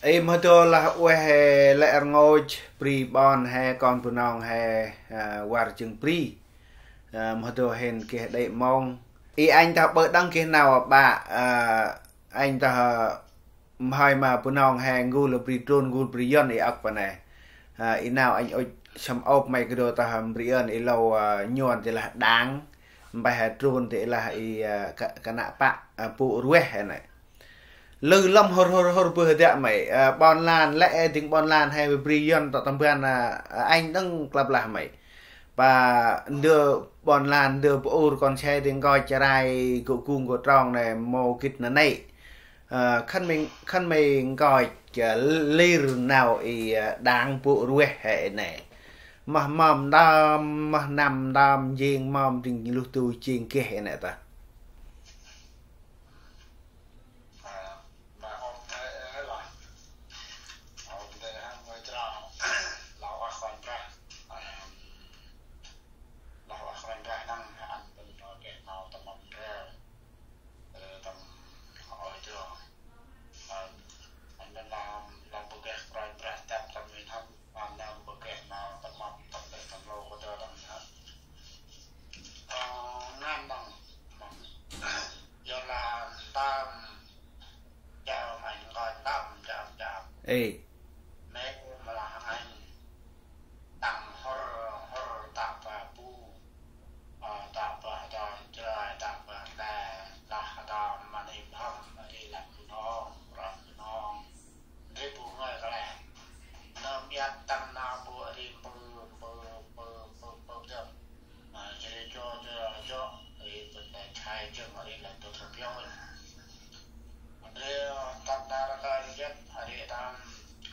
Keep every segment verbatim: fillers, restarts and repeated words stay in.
I mhado lah ueh he lĕ rngôch bri ƀon he kon Bunong he, a, war jâng bri. A, mhado hên geh đê̆ mông. I anh tah ƀơ đăng geh nau ƀă, a, anh tah, a, mhơi ma Bunong he ngul bri Drôn ngul bri Yuăn i âk pa nê. A, i nau anh ŭch săm ôp may kơ dô tah bri Yuăn i lô, a, Yuăn ti lah Đảng. Mpeh he Drôn ti lah i, a, ka, ka nă pă, a, pŭ rueh he nê. Lư lăm hur hur hur bơh dak may, a, ƀon lan lĕ, a, dĭng ƀon lan he bri Yuăn tŏ tâm ban, a, a, anh đăng klăp lah may. Pa ndơ ƀon lan, ndơ bu ur kon se dĭng ngơi charai gŭ gung gŭ trong nê mâu gĭt nanê̆. A, khân may, khân may ngơi, a, lir nau i, a, Đảng pŭ rueh he nê. Mah mâm ndam, mah năm ndam, jêng mâm dĭng luh du jêng geh he nê tah. Ê. Ndri bu ngơi kăl e. Nơm iăt tăng nau bu ri mpư, mpư, mpư, mpư, mpư dơm. A, jêh ri jŏ, jŏ, jŏ, ri bơ̆n nê chai jơng ri lĕ tŭ trăp yŏng. Ndri tăng nau rkơi jêt, ri tăng,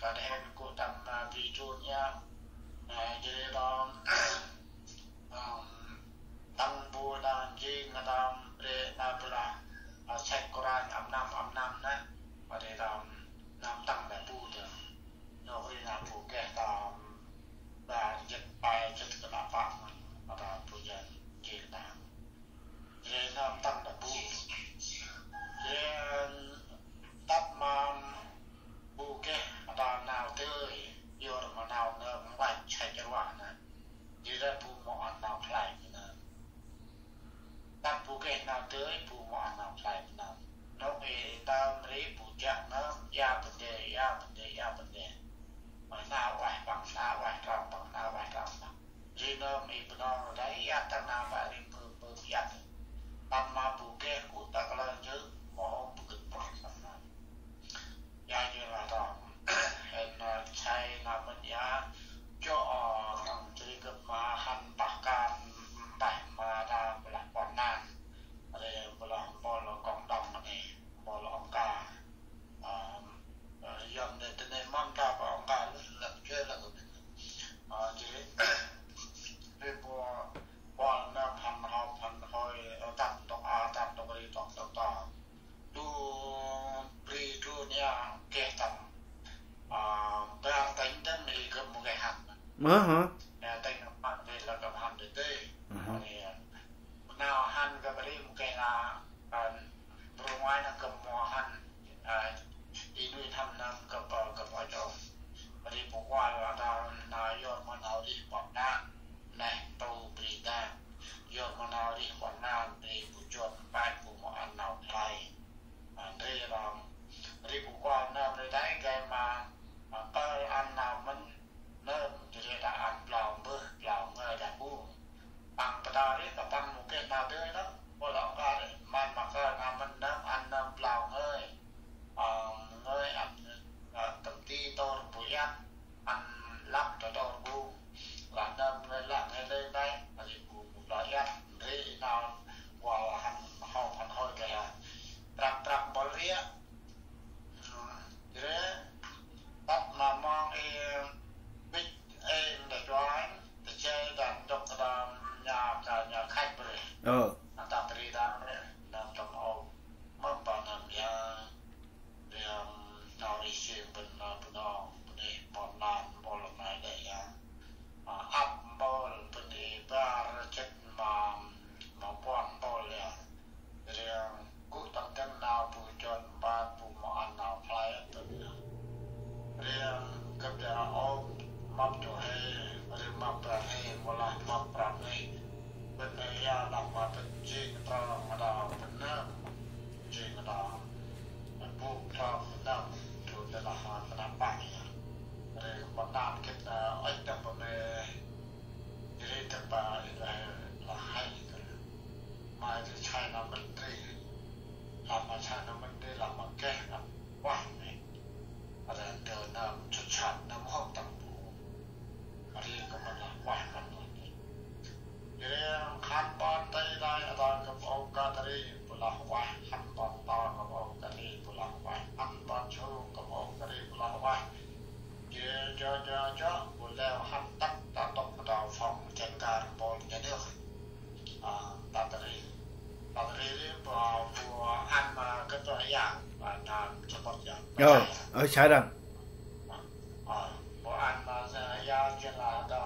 kăl e gŭ tăng, a, bi jun ya. A, jêh ri tăng, Ăm, tăng bu nau jêng nau tâm ri nau bu lah, a, sek kuran ăm năm ăm năm nê. Ri tâm nau tăng nê bu tơ. Nau ri nau bu geh tâm ba jêt pe jêt kơna pă măn. Ri bu jêng jêng nau. Ri nau tăng nê bu. Ri tât ma bu geh nau nau tơi. Yor ma nau nơm văch sek ruah nê. Jêh ri bu mâu ăn nau khlay nơm. Tât bu geh nau dơi, bu mâu ăn nau khlay nơm. Nôk i tâm ri bu jăk nơm, ya bơnde, ya bơnde, ya bơnde. Mâu nau ueh păng, nau ueh trong păng, nau ueh trong păng. Ri nơm i Bunong ri, ya tăng nau ba ri bu, bu, ya. Tât ma bu geh gŭ ta kalơ jêh, mâu bu gĭt prăk nơm. Ya, ya, ya, tong. Hên, a, chai nau mĭn ya. Jŏ, a, tong jêh ri gâp ma hăn pah kan, pah ma ta bu lah ƀon lan. Ri bu lah mpôl cộng đồng nê, mpôl ong ka. A, a, yăm nê tơ nê mâm ta ƀă ong ka lĕ, lĕ jêh lĕ gâp. A, jêh ri, ri bu, bu nơm hăn hŏp, hăn hôi, a, tăm tŏk a, tăm tŏk ri, tŏk tŏk tŏk. Du bri du nia geh tâm, a, bar tênh dơm i gâp mâu geh hăn. Ơ hơ. Nia tênh hăn dê la gâp hăn dê dê. Ơ hơ. Nia, nau hăn gâp ri mâu geh la, a, bru ngoai nơm gâp mâu hăn, a, i nuih nơm nơm gâp, a, gâp oi chôm. Ri bu kuăl la ta nau yor ma nau rih ƀon lan. Neh, tu bri ta. Yor ma nau rih ƀon lan, ri bu jot, pai bu mâu ăn nau khlay. A, ndri rom. Ri bu kuăl nơm ri dai gay ma, a, kơl ăn nau mĭn nơm, jêh ri ta ăn blau mbơh, blau ngơi dah bu. Păng pơtao ri, ta păng mâu geh nau dơi nơm, bu lŏ kơ ri, man ma kơl nau mĭn nơm, ăn nơm blau ngơi. A, ngơi ăn, a, tâm ti tôr bu iăt. Ăn lăp ta tôr bu. Lah nơm ngơi lăp ngơi lơi nai. Ri bu bu la iăt. Ri nau kuăl hăn hâu hăn hôi kơ ya. Prăk prăk bol ri a. Ri. Tât ma mong i bĭch i nda chuan. Ta chê dan dôk ta dam nya ka nya khăch bri. Ơ. Nau ta bri dan ri. Nau tâm âu. Mâm ba nơm ya. Ri, ăm, nau ri sing bân nau Bunong, bân i ƀon lan, ƀon lan nai đe yang. A, ăp mpôl, bân i bar jêt ma, ma puăn mpôl yang. Ri, ăm, gŭ tâm dâng nau bu jot mbat bu mâu ăn nau khlay tâm yang. Cho cho cho bu leo hăn tât ta tôk ta phòng trên cán bộ nhà nước. À, ta ta ri ta ta ri ri bu bu ăn mà cái tòa ya và ta support ya. Ơ, ơ, sai đăng. Ơ, bu ăn mà ya trên là ta,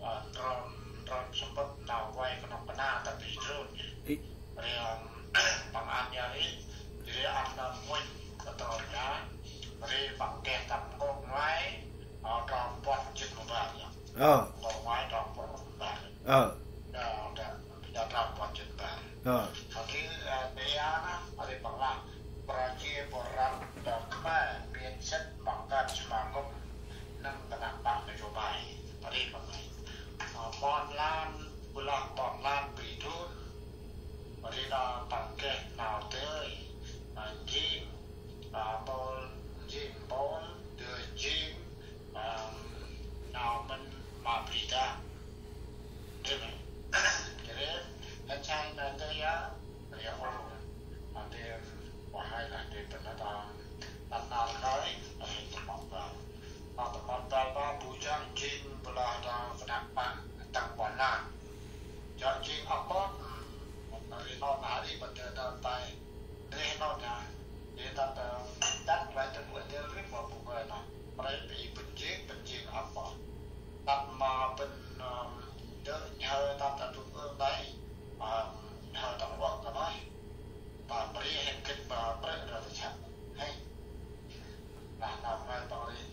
ơ, drone drone support ta quay cái nòng cái na ta bị drone. Ri, ơ, păng ăn ya ri, ri ăn ta quên cái drone ya. Ri păng keh ta ngô ngoai, ơ, trong pon jêt ma bar ya. Ơ. Ngô ngoai trong pon jêt ma bar. Ơ. Ya, ya, ya trong pon jêt ma bar. Ơ. Ri, ơ, pe ya na, ri păng lah. Praji Borat ta kma miên sĭt păng kơt sma kŭm nâng ta nâng păng na jô bai. Ri păng lah. Ơ, pon lan, bu lah pon lan bri drôn. Ri ta păng keh nau tơi, ơ, jêng, ơ, bol, jêng bol, tơi jêng, ơ, nau mĭn ma bri ta. Ri mê. Ri, hên sai na tơi ya, ri ya ôr. Ante, wa hai lah, ri pên na ta, ta nar kai, ri ta mong ba. Ơ, ta mong ba, ba, bu jang jêng, bu lah ta, kơnăp păng, tăng păng na. Jang jêng ăp ƀon, ri nau na ri bân tơ nau tai, ri nau na, ri ta ta, ta lai ta bu ta ri ma bu ngai na, mre pi bân jêng, bân jêng ăp ƀon. Ta ma bân, ơ, dơ nhhơ ta ta tu ơ tai, ơ, nhhơ ta wă ka nai, ta mre hên kĭt ma mre ra ta chak. Hei. Lah nau ngai păng ri,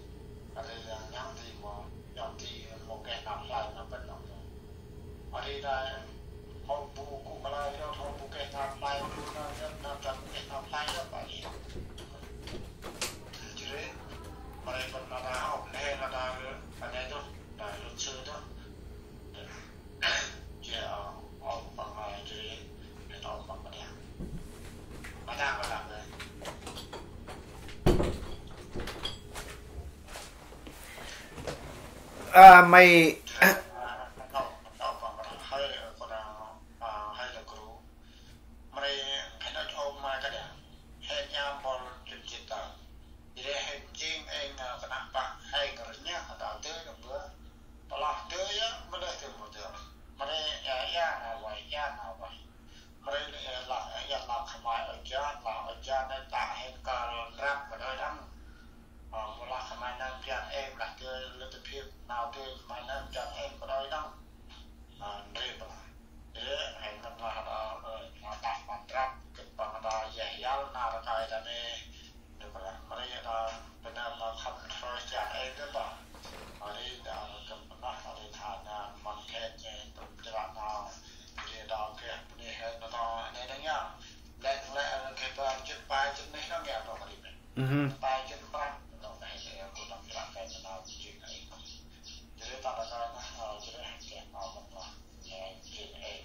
ri, ơ, nhang ti mô, nhang ti mô keh nau hlai nau bân nau. Ri nai, hŏ bu kŭ kla yơh, hŏ bu keh nau hlai, bu nau yơh, nau ta bu keh nau hlai yơh, pă ri. Jêh ri, mre bân nau ta hŏ, nê nau ta, nê tôh, nau luật sư tôh. Jêh, ơ, ơ, păng, ơ, jêh ri, nê tôh păng ma đah. Ma đah, ma đah, nê. A, may, Mre, ơ, ya, na wai, ya, na wai. Mre, ơ, lah, ơ, ya, lah khmai, ơ, jan, lah, ơ, jan, ơ, ta hên kơl ndrăp kơ đôi đăng. Ơ, mâu lah khmai nơm jan êm, lah, tơ, lơ tơ phiêp, nau tơ, khmai nơm jan êm kơ đôi đăng. Ơ, ndri blah. Ơ, hên nơm lah, ơ, ơ, nau ta khmai ndrăp, kĭt păng ta, ya, yal, na, ră kai, ta nê. Nê, blah, mre, ơ, bơnơm, ơ, khăm throi jan êm, tơ, blah. Ơ, ri, ơ, kăm Nơh, ri tha nơm măng khet nê, tŭm jră nau, ri đao keh, bơh nê hên nau, nê đăng ya. Lĕ, lĕ, keh bar jêt, bar jêt nê đăng ya, nau ri mê. Mhm. Bar jêt prăm, nau nê, nê, kŭ nau jră keh nau, jêng ê. Jêh ri ta đa kơi nơh, ơ, jêh ri hên keh nau măng nơh, nê, jêng ê.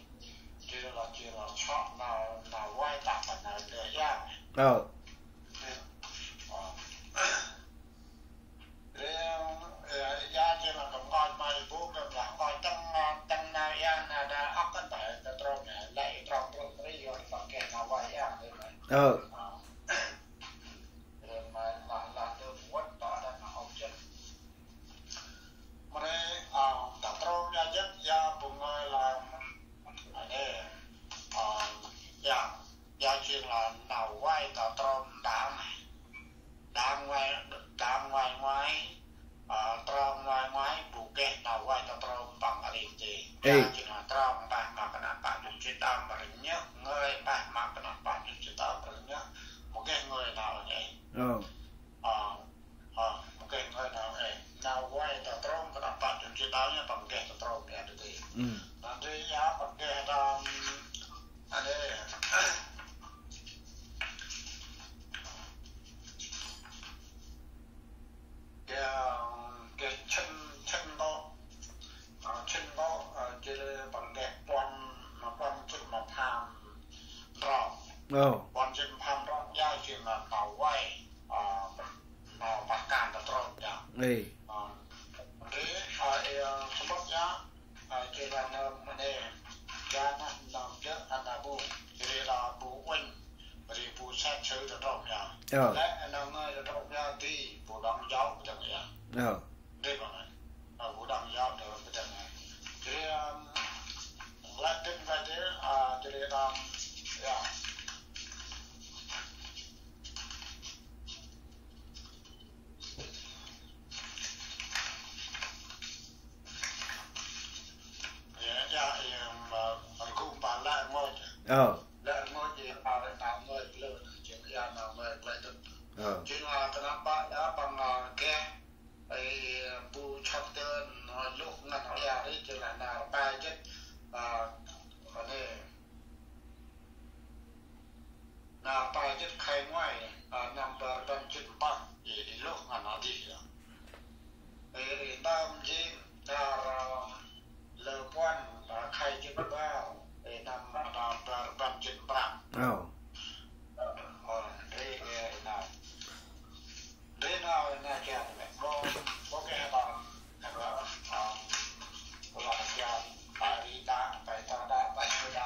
Jêh ri lah, jêh ri lah, chok nau, nau wai ta, ta nau tơ ya. Ơ. Ri, ơ, ya, jêng lah kăm nkoch ma i bôk, kăm lah nkoch tăng, ơ, tăng nau ya, nau đa ŏk kăn ta, ta trôm ya, lĕ i trôm trôm ri, yor i păng keh nau wai ya, ri mê. Ơ. Ơ. Ri mê, lah, lah, tơ, wăt, ta, đa, nau ŏk jêh. Mre, ơ, ta trôm ya jêh, ya, bu ngơi lah, ơ, nê, ơ, ya, ya, jêng lah nau wai ta trôm đăng. Đăng ngoai, đăng ngoai ngoai, ơ, trôm ngoai ngoai, bu keh nau wai ta trôm păng a ri tê. Ê. Ơ, jêng lah trôm păng ma kơnăp păng jêng jêh đăng ma rơngiă, ngơi păng ma kơnăp păng jêng jêh đăng ma rơngiă, mâu keh ngơi nau ê. Ơ. Ơ, ơ, mâu keh ngơi nau ê. Nau wai ta trôm kơnăp păng jêng jêh đăng ya, păng keh ta trôm ya tê. Ừ. Nau tê ya, păng keh ta, a ri. Keh, keh chĭn, chĭn ntô. Ơ, chĭn ntô, ơ, jêh ri păng keh puăn, ma puăn jêt ma pham ndrŏng. Ơ. Puăn jêt ma pham ndrŏng, ya jêng lah nau wai, ơ, nau pah kan ta trôm ya. Ê. Ơ, ri, ơ, ê, ơ, sămƀŭt ya. Ơ, jêh lah nơm mne, ya nơh nơm jêh ăn ta bu, jêh ri lah bu uănh, ri bu sek sơ ta trôm ya. Ơ. Lĕ nơm ngơi ta trôm ya di, bu đŏng jŏk jêng ya. Ơ. Dê ma, a, bu đăng yao dơ bê đăng. Jêh ri, ưm, lĕ tĭn vay dê, a, jêh ri đăng, ya. Ya, ya, ya, ma, ma gŭ ma lĕ ngôch. Ơ. Lĕ ngôch, ya, ma lĕ nau ngôch, lĕ, jêng, ya, nau ngôch, lĕ tĭn. Ơ. Jêng, a, kơnơm ƀă, ya, păng, a, geh, Ê, bu chhŏk dơn, ơ, lôh ngăn ơ ya ri, jêng lah nar pa jêt, ơ, ơ, nê. Nar pa jêt khay ngoai, ơ, năm bar rbăn jêt mpăn, ê, ê, lôh ngăn ơ dih ya. Ê, ê, ntơm jêng, nar, ơ, lơ puăn, ơ, khay jêt mpăn, ê, năm, nar bar rbăn jêt mpăn. Ơ. Ơ, ê, ê, nar. Ri nau na kiăng mê, mâu, mâu geh ƀă, ƀă, ơ, ƀă kiăng, ƀă ri đă, ƀă ta đă, ƀă ta đă,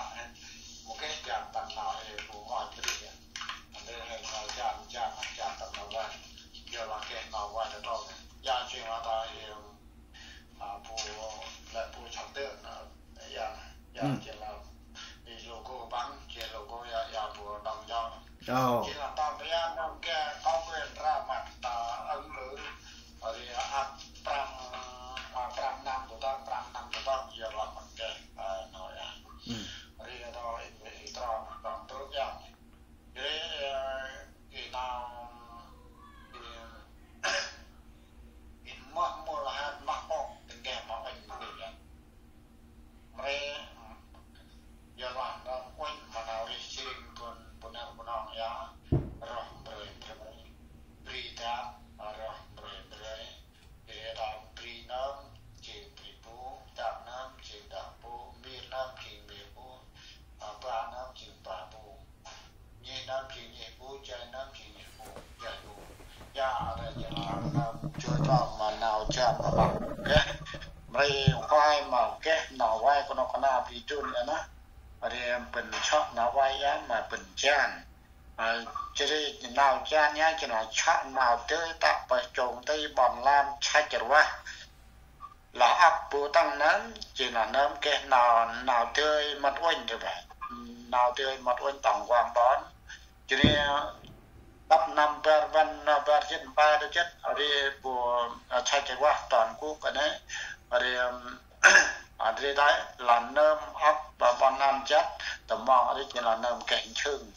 mâu geh kiăng tâm nau ê, bu ngơi ri ya. Ri hê nau kiăng, kiăng, kiăng tâm nau vay. Yua lah geh nau vay ta trong. Ya jêng lah ta ê, a, bu, lĕ bu chhŏk dơn, a, ya, ya, jêng lah, i logo băng, jêng logo ya, ya bu đăng yao. Ơ. Jêng lah ta bri ăn nơm geh, kâo bri ăn ra măt ta ăng lư, ri ăp prăm, a, prăm năm bu ta, prăm năm bu ta, ya lah măt geh, a, nau ya. Ri ta, i, i, trong, trong trôk ya. Ri, ơ, i nau, i, i mah mô la hat mah ƀok, tĭng geh ma uănh mri ya. Mri, ya lah nơm uănh ma nau rêh jêng bun, bun nơm bun nong ya, roh mri mri. Bri ta, roh mri mri. Ri đa bri nơm, jêng bri bu, đah nơm, jêng đah bu, mir nơm, jêng mir bu, a, ba nơm, jêng ba bu. Nhih nơm, jêng nhih bu, jay nơm, jêng nhih bu, jay bu. Ya, a, ri jêng a nơm, joi trong ma nau jan ma ƀă. Geh, mri huai ma geh, nau vay kơnuk kơna bri dun ya nơh. Ri bân chok nau vay ya, ma bân jan. A, jêh ri nau jan ya, jêh nau chă nau dơi tă pơh chông tê ƀon lan chach rvah. Lah ăp bu tăng nơm, jêh nau nơm geh nau, nau dơi măt uănh rê bah. Nau dơi măt uănh tŏng kuang ƀon. Jêh ri, a, tâp năm bar rbăn, a, bar jêt mpăn rê jêt, ri bu, a, chach rvah toàn quốc a nê. Ri, ưm, a, ri đai, lah nơm ăp, a, ƀon lan chach, tâm mong ri jêh lah nơm geh nchưng.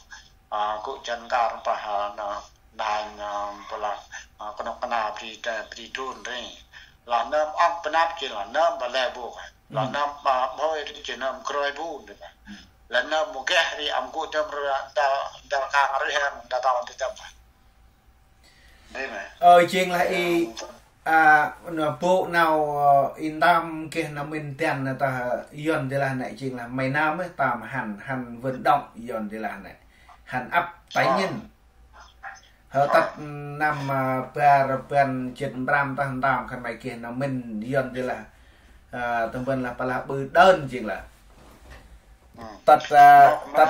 A, gŭ jan kar pah, a, na, na, na, bu lah, a, kơnuk kơna bri, bri dun ri. Lah nơm ăp bơnăp jêh lah nơm ba lĕ bu. Lah nơm, a, bhôi ri jêh nơm kroi bu ri ba. Lah nơm mâu geh ri ăn gŭ dơm ri, da, da kang ri hăng, da tao ti dơm ba. Ri ma. Ơ, jêng lah i, a, nơ, bu nau, ơ, i ntơm geh nau mĭn dăn nơ ta Yuăn dê lah nê, jêng lah may năm ê, tâm hăn, hăn vận động Yuăn dê lah nê. Hăn ăp tay ngăn. Hơ tât năm, a, bar rbăn jêt mprăm tah ntơm khân may geh nau mĭn Yuăn dê lah, a, tâm bân lah pah lah ƀư đơn jêng lah. Tât, a, tât.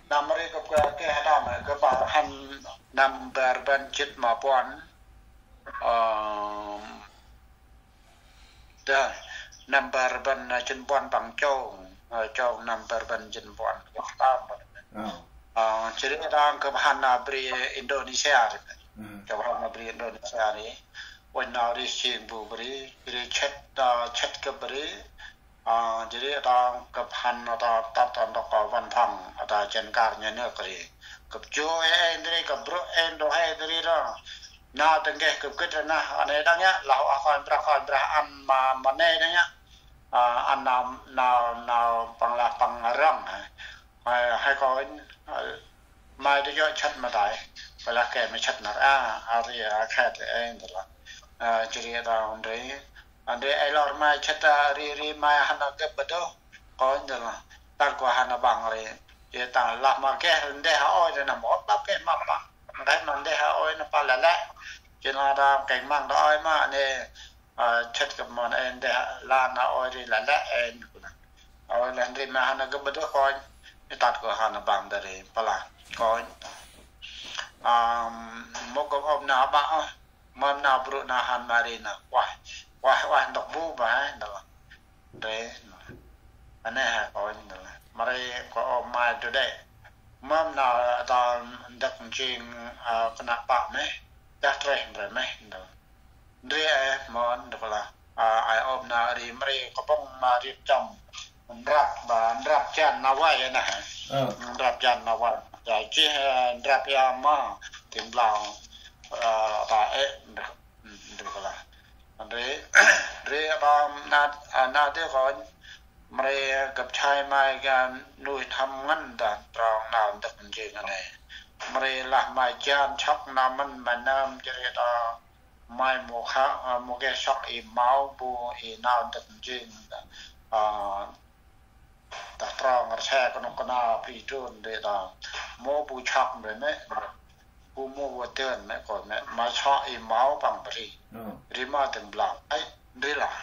Năm ri kơ kơ keh năm kơ pah hăn năm bar rbăn jêt ma puăn. Ơ, Dah, năm bar rbăn, a, jêt puăn păng chông, a, chông năm bar rbăn jêt puăn păng tơm. Ơ. Ơ, jêh ri đah gâp hăn, a, bri Indonesia ri. Ơ. Gâp hăn, a, bri Indonesia ri. Uănh nau ri jêng bu bri, jêh ri chăt, a, chăt gâp bri. A, jêh ri đah gâp hăn, a, tât, tât, tât, tât, a, văn phòng, a, jan kar nhà nước ri. Gâp jô ê, ê, ndri, gâp brô̆ ê, ndô ê, ndri ro. Nau tâng geh gâp gĭt rnah, a nê đăng yă, lah, a, Kôranh Brah, Kôranh Brah ăn ma, ma nê đăng yă. A, ăn nau, nau, nau păng lah păng răng, hă. Hă, hă Kôranh, a, may dơi yơ̆ chăt ma tay. Păng lah geh ma chăt nar a, a ri, a khet ê, ndơ lah. A, jêh ri đah ndri. A ndri ê lor may chăt a ri, ri may hăn a gâp bơdôh. Kôranh ndơ lah. Tât kơ hăn a băng ri. Jêh tât lah ma geh ndeh a ôi đah nơm ôh, bap geh ma băng. Ndeh ma ndeh a ôi nơm păng lĕ lĕ. Jêh nơm đah kêng măng đah ôi ma nê. A, chăt gâp mon ê ndeh lan a ôi ri lĕ lĕ ê nơm kơ nơm. Ôi lĕ ndri ma hăn a gâp bơdôh Kôranh. Jêh tât kơ hăn a băng đah ri păng lah Kôranh. A, mâu gâp ôp nau ƀă ôh. Mâm nau brŭ nau hăn ma ri nơh. Uah, uah, uah ntŭk bu bah he, ntŭk lah. Ndri, a neh he kônh, ntŭk lah. Mri kônh ôp mai du đê. Mâm nau ta ndâk njêng, a, kna pă meh. Dah treh mri meh, ntŭk lah. Ndri e, mon, ntŭk lah. A, ai ôp nau ri mri kpŭng ma ri chăm. Ndrăp, ba, ndrăp jan nau vay e nơh. Ơ. Ndrăp jan nau vay. Ya, jêh, e, ndrăp ya ma, tĭng blau. A, ta e, ntŭk. Ntŭk lah. Ndri, ndri, a, ba, na, a, na dê kônh. Mri gâp chai mai ga nuih n'hâm ngăn ta, trong nau ndâk njêng a neh. Mri lah mai jan chok nau mĭn mai nơm jêh ri ta mai mâu khă, a, mâu geh sŏk i mâu bu i nau ndâk njêng ta. A, ta trong rse knŭk knao bri trôn ri ta. Mâu bu chok mri meh. Bu mâu bu tơn meh kônh meh. Mai sŏk i mâu păng bri. Ri ma tĭng blau. Ai, ndri lah.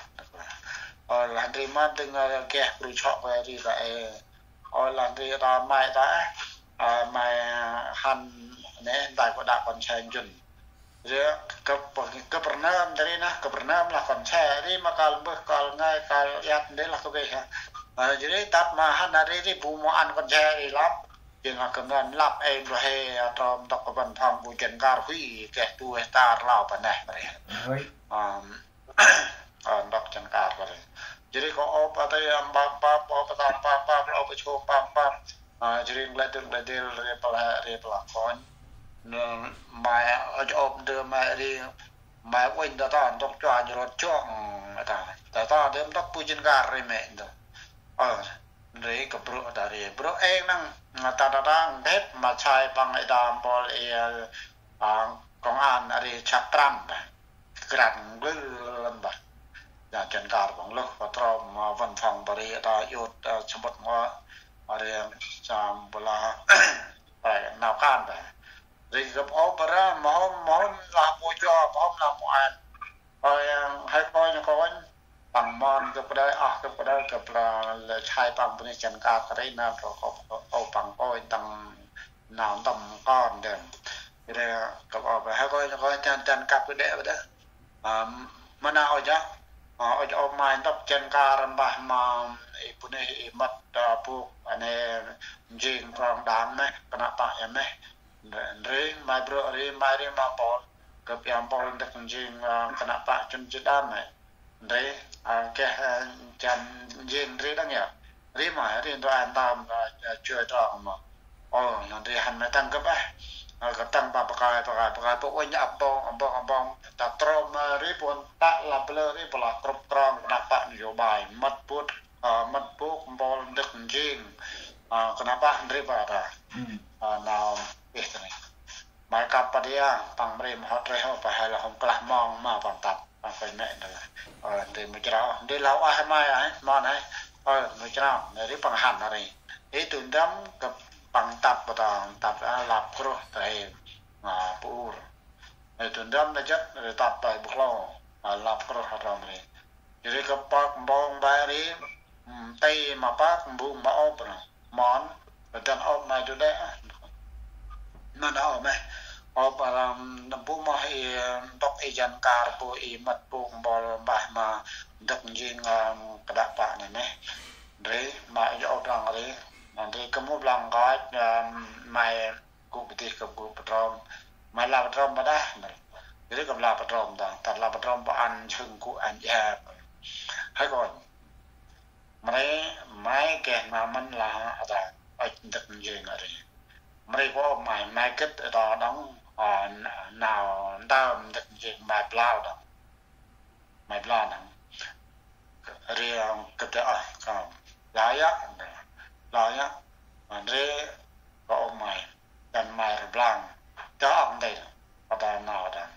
Ơ, lah ndri ma tĭng, a, geh bru sŏk ri ta e. Ơ, lah ndri ta mai ta, a, mai hăn neh, ntai kônh đă kon se njŭn. Ri, kơ, kơ prnơm ta ri nơh, kơ prnơm lah kon se ri ma kăl mbơh, kăl ngai, kăl iăt ndri lah kơ bêh ha. A, jêh ri tât ma hăn a ri ri bu mâu ăn kon se ri lăp. Jêng a kơ ngăn lăp ê ndro he, a, trôm ntŭk kơ văn phòng bu jăn kar huy, geh du hectar lau pa neh mri. Ơi. Ơ, ntŭk jăn kar pa ri. Jêh ri kônh ôp a tê, a, mpam, mpam, ôp a tăm, mpam, mpam, ôp a chôm, mpam, mpam. A, jêh ri nglĕ dơ̆ng nglĕ dêl ri pla, ri pla kônh. Nơ, mai, ơ, ôp ndơ mai ri, mai uănh ta ta, ntŭk chua, njrot chua, mm, ta. Ta ta, dê ntŭk bu jăn kar ri meh ntŭk. Ơ, ri kơ brŭ ta ri. Brŭ êng nâng, ta ta ta, nkhêt ma chai păng i đam bol i, a, công an a ri chăp prăm ta. Krat nglư lăm bah. Ya, jăn kar păng lôh, pa trôm, a, văn phòng pa ri ta iôt, a, samƀŭt ngo, a ri, sam bula, pa nau kan ta. Ri gâp ôp pa ra, ma hôm, ma hôm lah mâu cho, ma hôm lah mâu ăn. Ơ, he kônh, kônh. Păng mon gâp kđai, ah, gâp kđai, gâp la, la chai păng bơni jăn kar kơ ri nơh, ro kônh, ôp păng kônh tăng nau ntŭm kon dơm. Ri gâp ôp, he kônh, kônh, jăn, jăn kăp kđai bơ đah. A, ma nau ôh jă, a, ôh jă ôp mai ntŭk jăn kar mbah ma, i bơni, i mât, a, bôk, a neh, njêng trong đảng meh, kna pă ya meh. Ndri, mai brŭ ri, mai ri ma mpôl. Gâp ya mpôl ndâk njêng, a, kna pă jŭn jê̆ đam meh. Ndri, a, geh, a, jăn njêng ndri đăng ya. Ri ma, ri ndro an tam, a, a, joi trong ma. Ơ, nau ndri hăn meh tăng gâp ah. A, gâp tăng pa pakai, pakai, pakai, pa uănh ăp bông, ăp bông, ăp bông. Ta trôm, a, ri pôn ta lăp lơ ri pô lah krŭp krong, kna pă nô yô bai, mât bôt, a, mât bôt, mpôl ndâk njêng. A, kna pă ndri pa ta. A, nau, ih, ta nê. Mai kăp pa dia, păng mri mhôt rêh hŏ, pa he lah hôm klah mong ma păng tăp, păng pơi mĕ ndơ. Ơ, ndri mâu jrao, ndri lah ueh mai ai, mon ai. Ơ, mâu jrao, ndri păng hăn ri. Ê, tu ndăm kơ păng tăp, pa ta tăp, a, lăp krôh, ta he, a, pur. Ê, tu ndăm na jăt, ri tăp pa bu klô, a, lăp krôh, a, rom ri. Jêh ri kơ pơk mbông bai ri, ưm, tê ma pơk mbung ma ôp nơh. Mon, dăn ôp mai du đê ah. Nơh nơh ôp meh. Ôp, ưm, bu moh i, ntŭk i jăn kar bu i mât bu mpôl mbah ma ndâk njêng, ưm, kđăp pă nê meh. Ndri, ma i ôp răng ri. Ndri kơ mŭ blang nkoch, ưm, mai gŭ padih kơ gŭ padrôm. Mai lah padrôm ma đah. Jêh ri kơ lah padrôm ta. Tât lah padrôm pa ăn jhưng gŭ ăn ya. Hơi kônh. Mri, mai geh ma mĭn lah a ta. Ôch ndâk njêng a ri. Mri kônh ôp mai, mai gĭt a ta đŏng, a, n-, nau ntơm ndâk njêng mai blau đŏng. Mai blau đŏng. Ri, a, gĭt a, a, ka. Blau ya, blau ya. Mri kônh ôp mai. Dăn mai rblang. Dâng ndri. Ƀa ta nau dâng.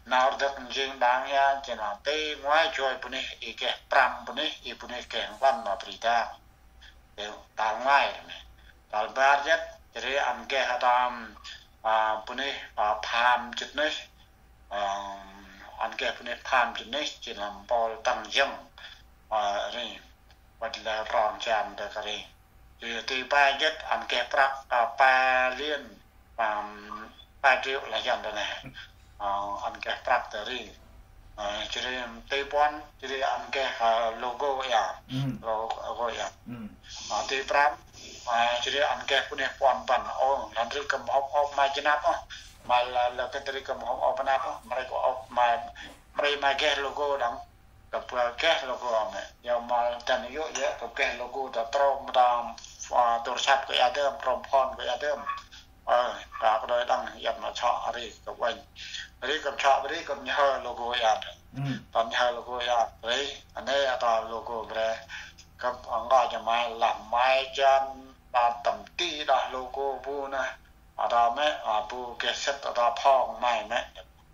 Nau rdâk njêng dâng ya, jêh nau tê ngoai joi bunuyh i geh prăm bunuyh, i bunuyh geh nklăn ma bri dâng. Tê tal ngoai rnê. Tal bar jêh, jêh ri ăn geh atam, a, bunuyh, a, pham jât nuyh. A, ăn geh bunuyh pham jât nuyh, jêh nau mpôl tăng jâng. A, ri. Ƀa ta lĕ prong jan ta kơ ri. Jêh ri ti pe jât ăn geh prăk, a, pe liên, ưm, pe triệu lah jan ta nê. A, ăn geh prăk ta ri. Ơ, jêh ri ti puăn, jêh ri ăn geh, ơ, logo ya. Logo ya. Ơ, ti prăm, ơ, jêh ri ăn geh bunuyh puăn păn. Ô, nau ri kăm hŏm ôp ma jênap ôh. Ma la, la kơ ta ri kăm hŏm ôp ma jênap ôh. Mre kơ ôp ma, mre ma geh logo đŏng. Kăm geh logo mê. Yau ma dăn yô̆ yê, kăm geh logo ta trôm ta, ơ, tôr săp kơ ya dơm, trôm phôn kơ ya dơm. Ơ, ta kơ đôi đăng yăm ma sŏ ri kăm uănh. Ri kăm sŏ, ri kăm nhhơ logo ya. Tâm nhhơ logo ya. Ri, anei ata logo bre. Kăm ngă jăm mai lah mai jan, ta tâm ti đah logo bu nơh. Ata mê, a, bu geh sĭt ata phŏng mai mê.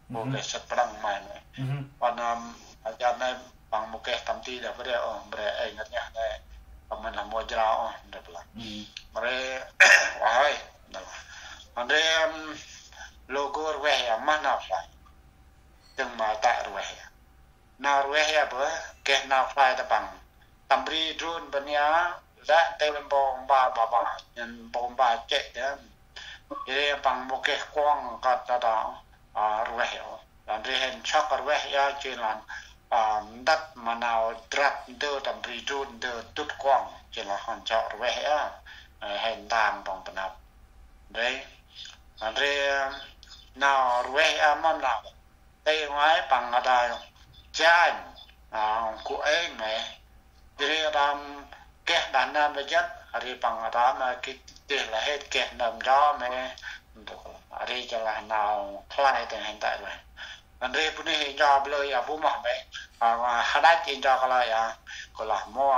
Bu geh sĭt păng mai mê. Păng, ăm, a, jan nây păng mâu geh tâm ti đah bre, ô, bre ê ngăt nhah nây. Păng mĭn lah mâu jrao, ô, bre păng. Bre, wa hơi. Bre, ăm, logo rveh ya mah nau khlay. Dâng ma ta rveh ya. Nau rveh ya bơ, geh nau khlay ta păng. Tâm bri drun bân ya, lĕ tê mpô mba ba ba, nhân mpô mba chê đê. Ri păng mâu geh kuŏng kơt ta ta, a, rveh ya. Lăn ri hên sŏk rveh ya, jêng lăn, a, ntât ma nau drăp ndơ tâm bri drun ndơ dŭt kuŏng, jêng lăn hên sŏk rveh ya, a, hên ntang păng pnăp. Ri, lăn ri, nau rveh ya mâm nau. Tê ngoai păng ata chanh, a, ku êng mê. Ri ata geh đah nơm la jăt, ri păng ata ma gĭt tih la hêt geh nơm ncho mê. Ri jêng lah nau khlay tê hên tê rveh. Ri bunuyh ncho blơi ya bu moh mê. A, hađăch ncho khlay ya, kơ lah mâu.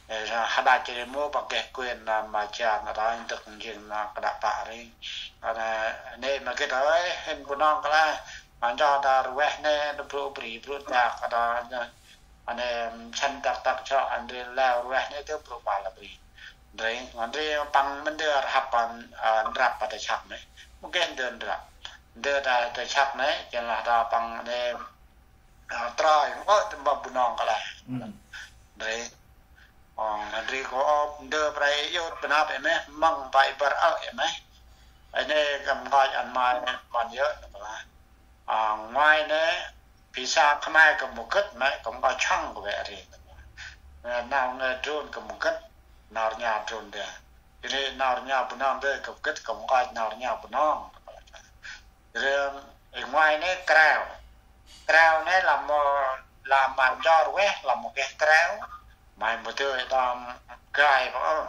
Ê, hađăch ri mâu păng geh quyền, a, ma jan ata ntŭk njêng nau kđăp pă ri. Ơ, nê ma gĭt hơi, hên Bunong kơ lah. Ma ncho ta rveh nê, ta brŭ bri, brŭ dak, ata, nê, săn dak dak chok, ăn ri leo rveh nê, ta brŭ pă la bri. Ri, ăn ri păng mân ndơ rhăp păng, a, ndrăp pa ta săk nê. Mâu geh ndơ ndrăp. Ndơ ta, ta săk nê, jêng lah ta păng nê, a, troi, ngơi tâm bơh Bunong kơ lah. Ri. Ơ, ri kơ ôp ndơ prei yôt bơnap ê mê, măng bai bar ơ ê mê. Ê nê kăm ngơi ăn mai mân yơh nê kơ lah. A, ngoai nê, pisa Khmer kăm mâu gĭt mê, kăm ngơi chăng kơ vê ri. Nê, nau ngơi drôn kăm mâu gĭt, nau rnha drôn đê. Jêh ri nau rnha Bunong đê kăm gĭt kăm ngơi nau rnha Bunong. Ri, ê ngoai nê kreo. Kreo nê lah mâu, lah ma ncho rveh, lah mâu geh kreo. Mai mâu dơi đam gai păng ơ.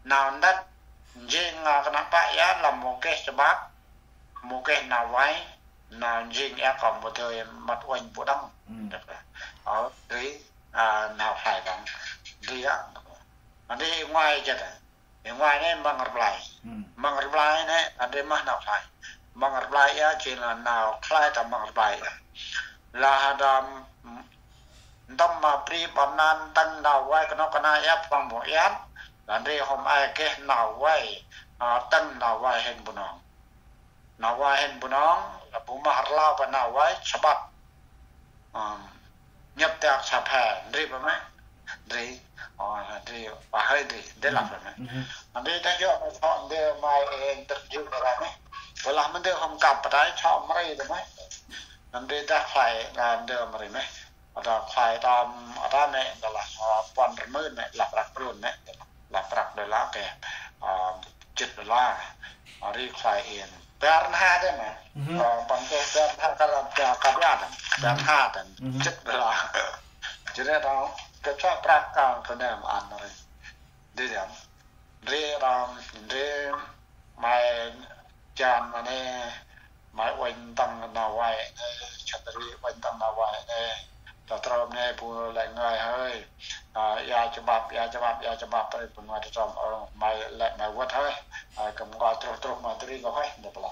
Nau ntât njêng, a, kna pă ya, lah mâu geh chbăp, mâu geh nau vay, nau njêng ya kơ mâu dơi mât uănh bu đăng. Ơ, ri, a, nau khlay đăng. Ri ya. Ri ngoai jêh ta. Ri ngoai nê măng rblay. Măng rblay nê, ăn ri mah nau khlay. Măng rblay ya, jêng lah nau khlay ta măng rblay ya. Lah đam, ntŭm ma bri ƀon nan tăng nau vay knŏk kna ya păng mâu iăt. Lah ri hôm ay geh nau vay, a, tăng nau vay hên Bunong. Nau vay hên Bunong, lah bu mah rlau pa nau vay, săbăt. Ơ, nhăp dak săp he, ndri pa mê. Ndri, ơ, ndri, pa hơi ndri, ndri lăp pa mê. Ndri dak yơh, sŏ ndri mai ê ndri jŭ ra mê. Bơ lah mê ndri hôm kăp pa tay, sŏ mri ta mê. Ndri dak khlay, a, ndri mri mê. Ata khlay tâm, ata nê, ata lah, ơ, puăn rmưn nê, lah prăk run nê, lah prăk đôla kê, ơ, jât đôla. Ơ, ri khlay in. Bar nha đê mê. Ơ, păng kê bar nha kơ lah, kơ, kơ bar nha đê. Bar nha đê. Jât đôla. Jêh ri đŏng, kê sŏ prăk kăng kơ nê ma ăn ri. Ndri đăm. Ndri đăm, ndri mai jan ma nê, mai uănh tăng nau vay nê, chăt ri uănh tăng nau vay nê. Ta trôm nê bu lĕ ngơi hơi. A, ya chbăp, ya chbăp, ya chbăp ri bu ngơi ta trôm, ơ, mai lĕ mai vât hơi. A, kăm ngơi truh truh ma ta ri kơ hơi, ndơ pla.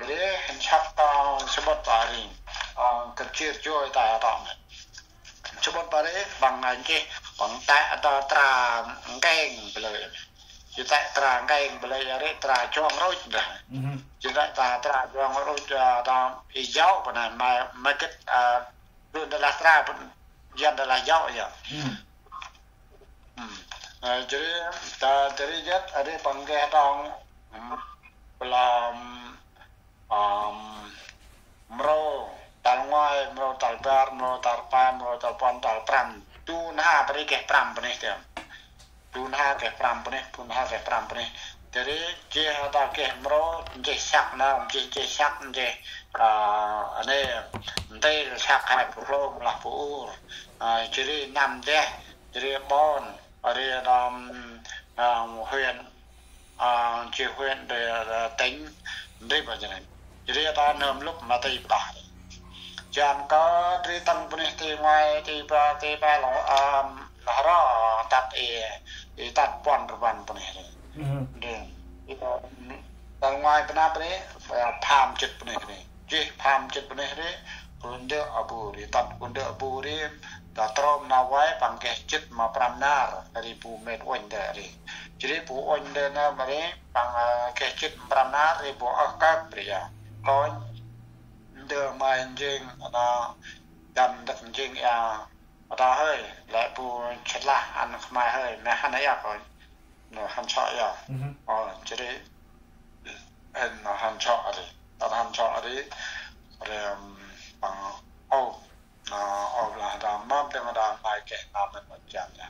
Ri hên săp ta săbŭt ta ri. A, kơ jêr joi ta ta nê. Săbŭt pa ri, păng, a, nchih, păng tĕ ta tra nkeng blơi. Jêh tĕ tra nkeng blơi, ri tra jong ruch đah. Jêh tĕ ta tra jong ruch, a, ta i jao, pa nê, ma, ma gĭt, a, đun đa lah tra, păng, yan đa lah jao ya. Ơ, jêh ri, ta, jêh ri jêh, a, ri păng geh đŏng, ưm, pla, ưm, ưm, mro, bar, mrô tal pe, mrô tal puăn, tal prăm. Du n'ha bri geh prăm bunuyh dơm. Du n'ha geh prăm bunuyh, du n'ha geh prăm bunuyh. Jêh ri jêh ta geh mrô, jêh săk nơm, jêh, jêh săk, jêh, a, nê, ntil săk he bu hlôm lah bu ur. A, jêh ri năm deh, jêh ri ƀon, ri đam, a, huyện, a, chi huyện, ri, ri tỉnh, ri ba jêh ri. Jêh ri ta nơm lŭp ma ti bah. Jan kơ ri tăng bunuyh ti ngoai, ti ba, ti ba lo, a, lah ro tât i, i tât puăn rvan bunuyh ri. Ri. I, tăng ngoai bơnăp ri, a, pham jât bunuyh ri. Jêh pham jât bunuyh ri, kundơ abu ri, tât kundơ abu ri, ta trôm nau vay păng geh jât ma prăm nar, ri bu met uănh dơ ri. Jêh ri bu uănh dơ nơm ri, păng, a, geh jât ma prăm nar, ri bu ơh kơk bri a. Kônh, ndơ mai njêng, ana, dăn ndâk njêng a, ta hơi, lĕ bu chăt lah ăn khmai hơi, mê hăn a kônh. Nơ hăn sŏ a. Ơ, jêh ri, ơ, nơ hăn sŏ ri. Tât hăn sŏ ri, ri, ưm, păng, ơ, nơ, ơ, lah ta mâm dâng ta mai geh nau mĭn ŭch jan a.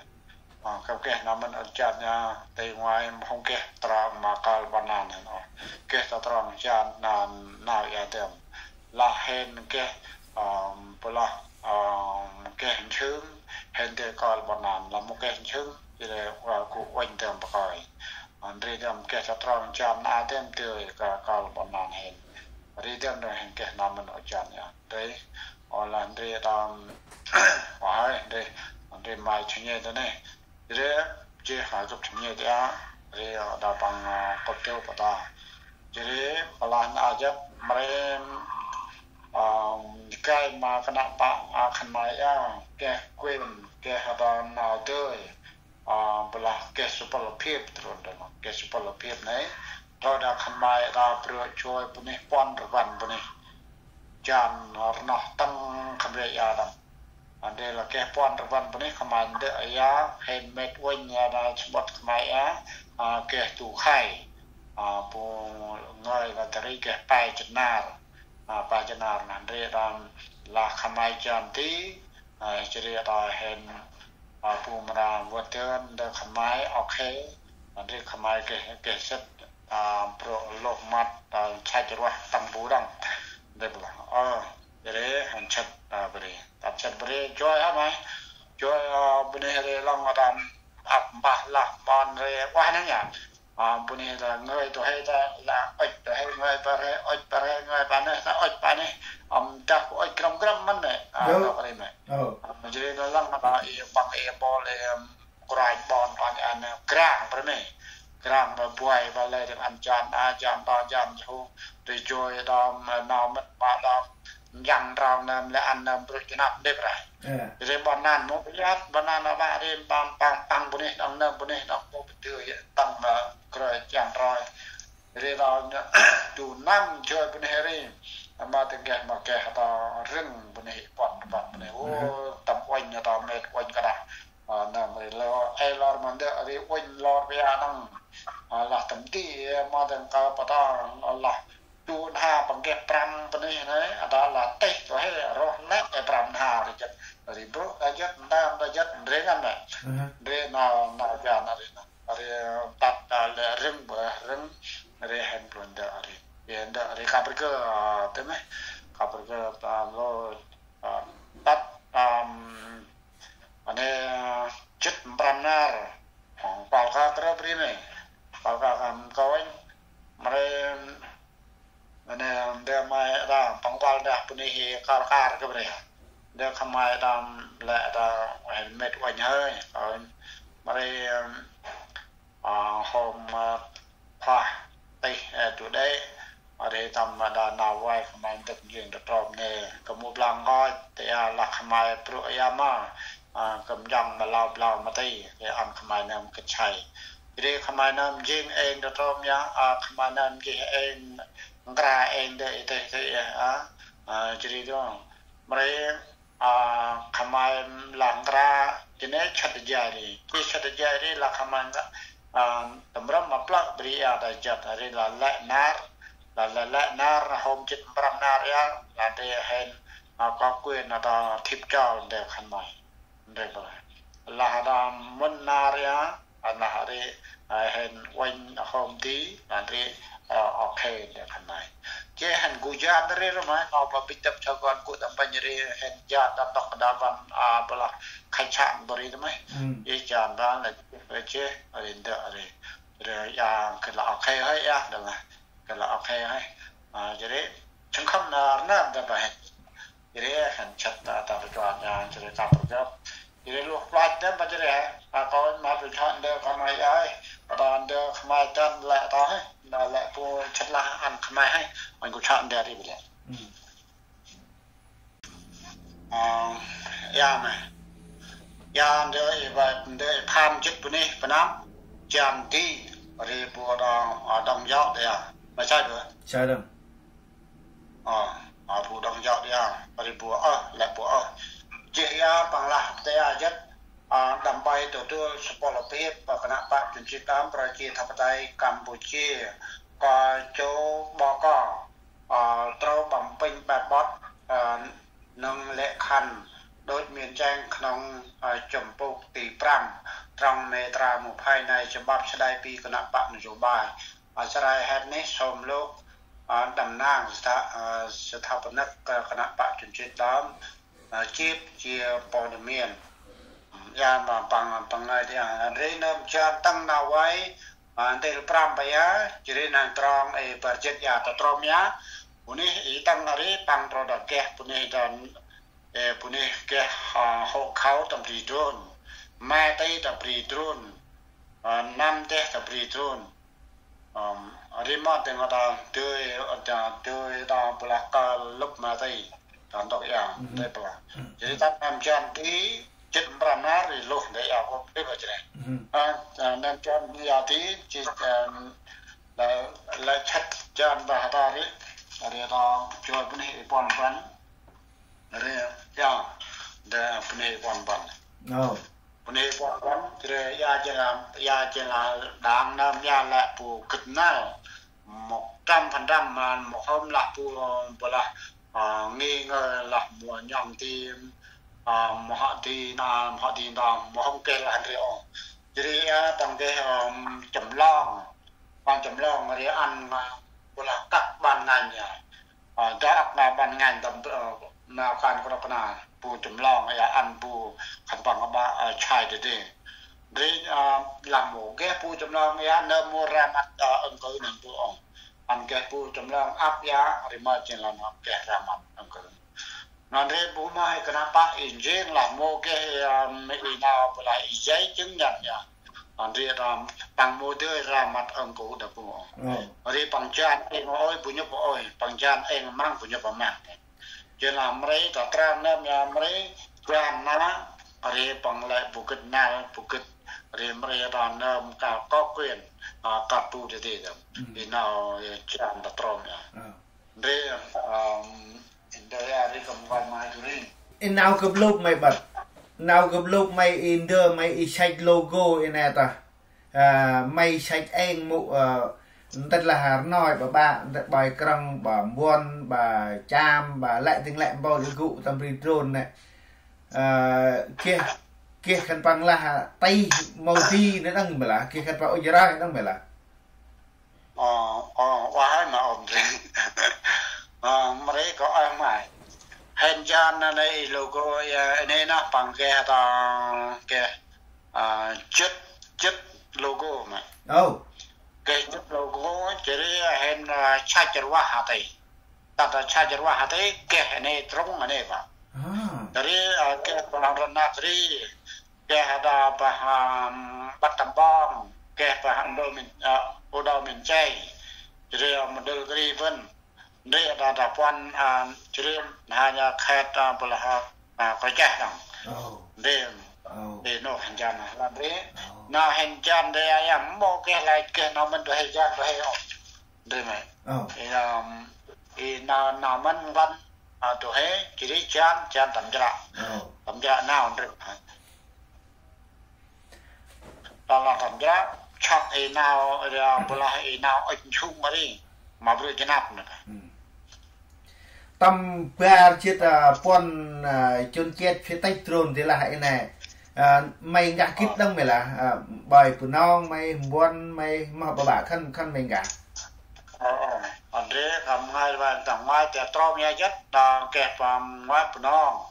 Ơ, kơ geh nau mĭn ŭch jan a, ti ngoai mâu hôm geh trong ma kơl ƀon lan hên ôh. Geh ta trong jan a nau a dơm. Lah hên geh, ưm, bu lah, ưm, geh nsưng, hên dơi kơl ƀon lan, lah mâu geh nsưng, jêh ri, ơ, gŭ uănh dơm bơh kơi. Ơ, ndri dơm geh ta trong jan a dơm dơi kơ kơl ƀon lan hên. Ri dơm dơm hên geh nau mĭn ŭch jan a. Ndri, ơ, lah ndri dơm, ơ, hơi, ndri, ndri mai chơ nhê dơm nê. Ri, jêh ha gâp chơ nhê dơm a, ri, ơ, đa păng, ơ, kŭp tơ pa ta. Jêh ri, păng lah na jăp, mre, ơ, gay ma kơnăp pă, ơ, khân may a, geh quyền, geh ha ta nau dơi, ơ, bu lah geh sŭ pâl phiêp, trôn dơm, geh sŭ pâl phiêp nê. Tơ đa khân may đa brơ joi bunuyh puăn rvan bunuyh. Jan rnoh tăng khân may a đăm. Ndri lah geh puăn rvan bunuyh khân may ndơ a, hên met uănh a đa sŭ băt khân may a, a, geh du khay. A, bu ngơi lah ta ri geh pe jât nar. A, pe jât nar nê ndri đăm lah khân may jan ti, a, jêh ri đa hên, a, bu mra vơt dơn ndơ khân may, ok. Ndri khân may geh, geh sĭt, a, brô̆ lôh măt, a, săch ruah tăng bu đăm. Ndri bu lah, ơ, jêh ri hăn sĭt, a, bri. Tât sĭt bri, joi hă may. Joi, a, bunuyh ri lŏng a đăm, ăp mbah lah ƀon ri, ueh nê a. A, bunuyh ta ngơi tu he ta, lah ŭch tu he ngơi pa he, ŭch pa he ngơi pa neh, ta ŭch pa neh. Ăm dah ŭch grăm grăm mân nê. A, nôk ri mê. Ơ. Ăm jêh ri ta lăng ma ta i păng i bol i, ăm, kruanh ƀon păng i ăn grang pa mê. Grang pa buay pa lĕ dâng ăn jan a, jan ta, jan hu. Ri joi ta, ăm, nau mĭn ma ta. Njăng trong nơm lĕ ăn nơm brô̆ jơnăp ndêp rai. Ri ƀon lan mâu pơyăt, ƀon lan a ƀă ri păng, păng, păng bunuyh đŏng nơm bunuyh đŏng mâu pơdơi tăng ma kroi jan roi. Ri đa du năm joi bunuyh ri. Ma tơ geh ma geh ta rưng bunuyh puăn rvan bunuyh. Ô, tâm uănh ta met uănh kơdah. A, nơm ri lor, ê lor ma ndơ ri uănh lor pia nâng. A, lah tâm ti, ma tơ kơ pa ta, lah Du n'ha păng geh prăm bunuyh nê, a đa lah têh kơ he roh lĕ ê prăm n'ha ri jêt. Ri brô̆ đa jêt, ndam đa jêt, ndri ngăn nê. Ndri nau, nau jan ri nê. Ri tât đa lĕ rưng bơh rưng, ri hên plŭn ndơ ri. Ri ndơ ri kăp ri kơ, a, tê mê. Kăp ri kơ, a, lô, a, tât, a, Mane jêt mprăm nar, pâl kơ krơp ri nê, pâl kơ kăm kônh, mre, mane ndơ may đa păng pâl đah bunuyh kăl kar kơ bre. Ndơ khăm may đa lĕ đa met uănh hơi, kônh, mre, a, hôm, a, pah tih, ơ, tu đê, a, ri tâm, a, đa nau vay khăm may ndâk njêng ta trôm nê, kơ mâu blang nkoch, tê, a, lah khăm may brŭ a ya ma, a, kăm jăng ma lau blau ma ti, tê ăn khăm may nơm kơt say. Ri khăm may nơm njêng êng ta trôm ya, a, khăm may nơm njêh êng, nkra êng đê tê tê, a, a, jri dong. Mre, a, khăm may lah nkra, jêh nê chăt jay ri. Jêh chăt jay ri lah khăm may nkra, a, tâm răm ma plơ̆ bri a đa jăt ri lah lĕ nar, lah lĕ, lĕ nar hôm jêt mprăm nar ya, lah đê hên, a, có quyền a ta thip chol ndơ khân may. Ndơ bla. Lah a ta mĭn nar a, a lah ri, a, hên uănh hôm di, a ri, a, ok ndơ khân may. Chê hên gŭ jan ri rô may, nau ba bĭch tăp chơ kon gŭ tâm banh ri hên jan tâm tŏk đa văn, a, bla khai chang bri rô may. Ê jan ba lĕ, chê, ri ndơ ri. Ri a, kơ lah ok hơi a, đa lah. Kơ lah ok hơi. A, jêh ri, chăng khăm na, na, đa ba hên. Jêh ri hên chăt ta, ta rê chua nha, jêh ri ta rê gâp. Jêh ri luh plach đa ba jêh ri, a, kâo ma rê chua ndơ khân may ai, a, ta ndơ khân may chăn lĕ ta hơi, na lĕ bu chăt lah ăn khân may hơi, uănh gŭ chua ndơ ri bri. A, ya ma. Ya ndơ i ba, ndơ i pham jêt bu neh, bu năm, jan di, ri bu đŏng, a, đŏng yŏ đa ya. Ma sai bu. Sai đŏng. Ơ, a, bu đŏng yŏ ya, ri bu ơh, lĕ bu ơh. Jêh ya păng lah ta ya jêt, a, đăm bay tơ tơ săp pôl lŏ bêp, a, kơnăp pă jun jêh đăm, prơ jêh thăp tay Kampuchia, kơ chô bŏ kơ, a, trâu băm pinh bĕ bŏt, a, nâng lĕ khăn, đôch miên cheng knŏng, a, chăm pŭk ti prăm, trong me tra mu phay nai jêh băp sădai pi kơnăp pă nô jô bay. A, sărai hên neh sôm lôk, a, đăm nang sa, a, sa thăp năk, a, kơnăp pă jun jêh đăm, a, chip chia pô đa miên. Ya ma păng, păng ngai ti a, ri nơm jan tăng nau vay, a, ntil prăm ba ya, jêh ri nang trong, ê, bar jêt ya ta trôm ya. Bu neh i tăng ri păng trô đa geh, bu neh đa, ê, bu neh geh, a, hộ khẩu tâm bri drôn. Ma ti ta bri drôn. A, năm têh ta bri drôn. Ri mât têng ta dơi, ta dơi ta bu lah kơ lŭp ma ti. Ta ntŭk ya, ti bu lah. Jêh ri ta năm jan ti, jêt prăm nar ri luh ndơ ya, bu ri ba jêh ri. A, ta năm jan ya ti, jêh, a, lĕ, lĕ chăt jan ta ta ri, ri ta joi bu neh i puăn puăn. Ri, ya, ndơ bu neh i puăn puăn. Ơ. Bu neh i puăn puăn, jêh ri ya jêng lah, ya jêng lah đảng nơm ya lĕ bu gĭt năl. Một trăm phần trăm ma, một hôm lah bu, bu lah, a, nghi ngờ lah mâu nhom ti, a, mâu hŏ ti na, mâu hŏ ti na, mâu hôm geh lah ndri ôh. Jêh ri ya păng geh, a, Chăm Long. Păng Chăm Long ri ăn, a, bu lah các ban ngành ya. A, đa ăp na ban ngành tâm, a, na kan kơnôk kơna, bu Chăm Long ya ăn bu khân păng ba, a, chai đê đê. Ri, a, lah mâu geh bu Chăm Long ya, nơm mâu ra măt, a, ứng cử nơm bu ôh. Ăn geh bu Chăm Long ăp ya, ri ma jêng lah nơm geh ra măt ứng cử. Nơm ri bu ma i kơnăp pă i jêng lah mâu geh, a, i nau bu lah i giấy chứng nhận ya. Nơm ri ram păng mâu dơi ra măt ứng cử đa bu. Ri păng jan êng ôi bu nhŭp ôi, păng jan êng măng bu nhŭp măng. Jêng lah mre ta trang nơm ya mre, jan na, ri păng lĕ bu gĭt năl, bu gĭt, ri mre ta nơm ka có quyền, a, kăp bu đê đê đăm. I nau, ê, jan ta trôm ya. Ri, ưm, i ndơ ya ri kăm nkoch ma jêh ri. I nau gâp lôk may băt. Nau gâp lôk may i ndơ may i săch logo i nê ta. A, may săch êng mâu, a, ntĭt lah rnoi ba ba, ntĭt bai krăng, ba mbuăn, ba cham, ba lĕ dâng lĕ mpôl i gŭ tâm bri drôn nê. A, geh, geh khân păng lah tih mâu di nê đăng mê lah, geh khân păng ŭch rai đăng mê lah. Ơ, ơ, ueh hơi ma ôm ri. Ơ, mre kâo ueh may. Hên jan nê i logo ya, nê nơh păng geh ta, geh, a, jêt, jêt logo may. Ơ. Geh jêt logo, jêh ri hên, a, chach rvah hă ti. Tât a chach rvah hă ti, geh nê trŭng nê ba. A. Jêh ri, a, geh păng rnăk ri. Geh đa bah, ưm, Băt Tâm Bong, geh bah Đô Minh, a, Đô Minh Chay, jêh ri, a, Mdâl Kri Vân, ndri đa đa puăn, a, jêh ri, ha ya khet, a, bu lah, a, Kracheh đăng. Ơ. Ndri, ơ, ndri nô hên jan lah ndri. Ơ. Nau hên jan ndri ya, ya, mâu geh lah geh nau mĭn du huê jan du huê ôh. Ndri may. Ơ. I, ưm, i nau, nau mĭn văn, a, du huê, jêh ri jan, jan tâm jră. Ơ. Tâm jră nau ndri. Ta lah tâm jră, chăt i nau, ri, bu lah i nau ŭch nsung ma ri, ma bri jêh năp nê. Tâm bar jêt, a, puăn, a, chôn chet phê têch drôn di lah i nê. A, may ngah gĭt đŏng may lah, a, bai Bunong may, Mbuăn may, moh ƀaƀă khân, khân may ngah. Ơ, ơ, ăn rê khân may bai tâm may tê trôm ya jêt, đa keh păng may Bunong.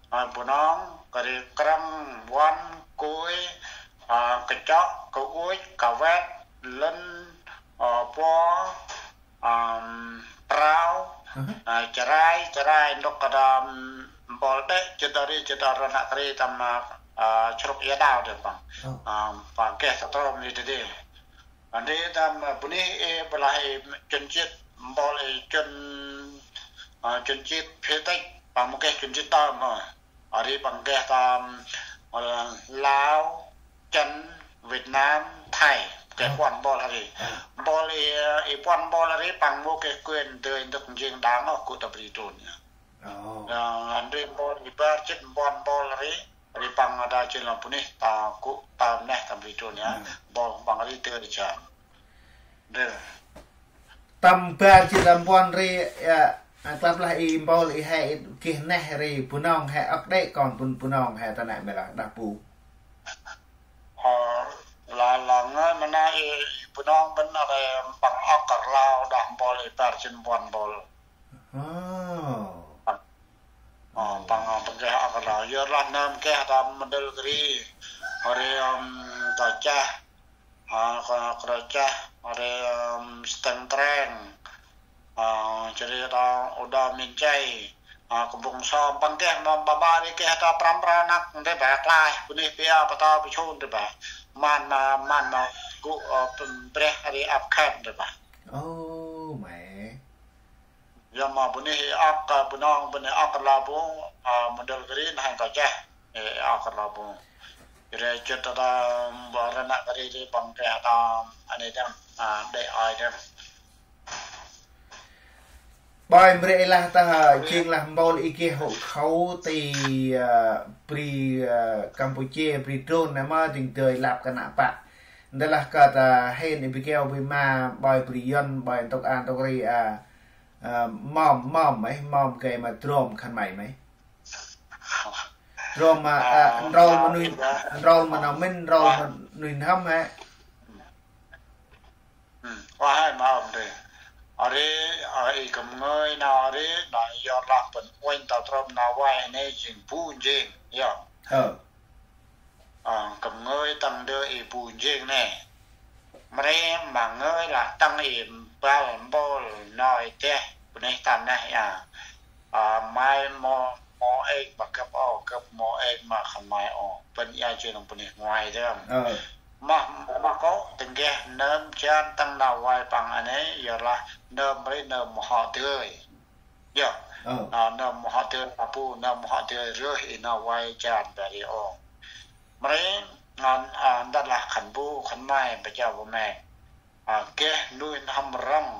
May Bunong, kơt ri Krăng, Mbuăn, Kui, a, Kachok, Kauch, Kavet, Lân, a, Pô, ăm, Prao, a, Charai, Charai, ndôk kơt, ăm, mpôl đê̆, jêt ri, jêt ri năk ri tâm, a, a, Srôk Ia Đao dê păng. Ơ. Ăm, păng geh ta trôm ri dê dê. Ri tâm, a, bunuyh i, blah i, chôn chet, mpôl i, chôn, a, chôn chet phê têch, păng mâu geh chôn chet tâm, a. Ri păng geh tâm, a, Lao, Chăn, Việt Nam, Thái, geh puăn mpôl ri. Mpôl i, i puăn mpôl ri păng mâu geh quyền dơi ndôk njêng đảng ôh gŭ ta bri trôn ya. Ơ. Ăn ri mpôl i bar jêt puăn mpôl ri, ri păng đa jêng lah bunuyh ta gŭ ta neh ta bri trôn ya. Mpôl păng ri dơi jan. Dê. Tâm bar jêt tâm puăn ri, a, a, klăp lah i mpôl i he i geh neh ri Bunong he âk đê̆ kon Bun-, Bunong he ta nê may lah đah bu. Ơ, lah, lah ngơi ma nê i, i Bunong bân a rê păng âk kơt Lao đah mpôl i bar jêt puăn mpôl. Ơ. Ơ, păng, ơ, păng geh âk kơt Lao. Yor lah nơm geh ta Mondulkiri. Ri, ăm, Krachah. A, Kro-, Krachah, ri, ăm, Steng Treng, a, jêh ri ta Udo Min Chay, a, Kbông So, păng geh ma ƀaƀă ri geh ta prăm prao năk, ndê ba, klaih, bunuyh pia, pa ta, pa chun, ndê ba. Man ma, man ma, gŭ, a, păng breh ri ăp khet, ndê ba. Ơ, may. Ya ma bunuyh i âk, a, Bunong, bunuyh âk kơt Lao bu, a, Mondulkiri, neh Krachah, i âk kơt Lao bu. Ri jêt ta, ta, bar năk ri ri păng geh ta, anei dơm, a, đê̆ ai dơm. Bai mre lah ta, jêng lah mpôl i geh hộ khẩu ti, a, bri, a, Campuchia, bri drôn nê ma jêng dơi lăp kơt năk pă. Ndơ lah kơt, a, hên i bi keo bi ma, bai bri Yuăn, bai ntŭk a ntŭk ri, a, a, mom, mom, ê, mom gay ma drôm khân may, may. Drôm ma, a, a, nrol ma nuih, nrol ma nau mĭn, nrol ma nuih n'hâm hê. Ơ, hê ma ôm dê. Ri, a, i kăm ngơi nau ri, nau yor lah pân uănh ta trôm nau vay nê jêng bu njêng, yor. Ơ. Ơ, kăm ngơi tăng dơ i bu njêng nê. Mre ma ngơi lah tăng i bal mpôl noi teh, bunuyh tâm neh ya. A, may mâu, mâu êk ma gâp ôh, gâp mâu êk ma khân may ôh. Bân ya jêng nơm bunuyh ngoai dơm. Ơ. Ma, ma kŏ tâng geh nơm jan tăng nau vay păng anei, yor lah nơm ri nơm mâu hŏ dơi. Yor. Ơ. A, nơm mâu hŏ dơi abu, nơm mâu hŏ dơi rơh i nau vay jan bri ôh. Mre, a, a, ndơ lah khân bu, khân may, pa jao pa me. A, geh nuih n'hâm rŏng.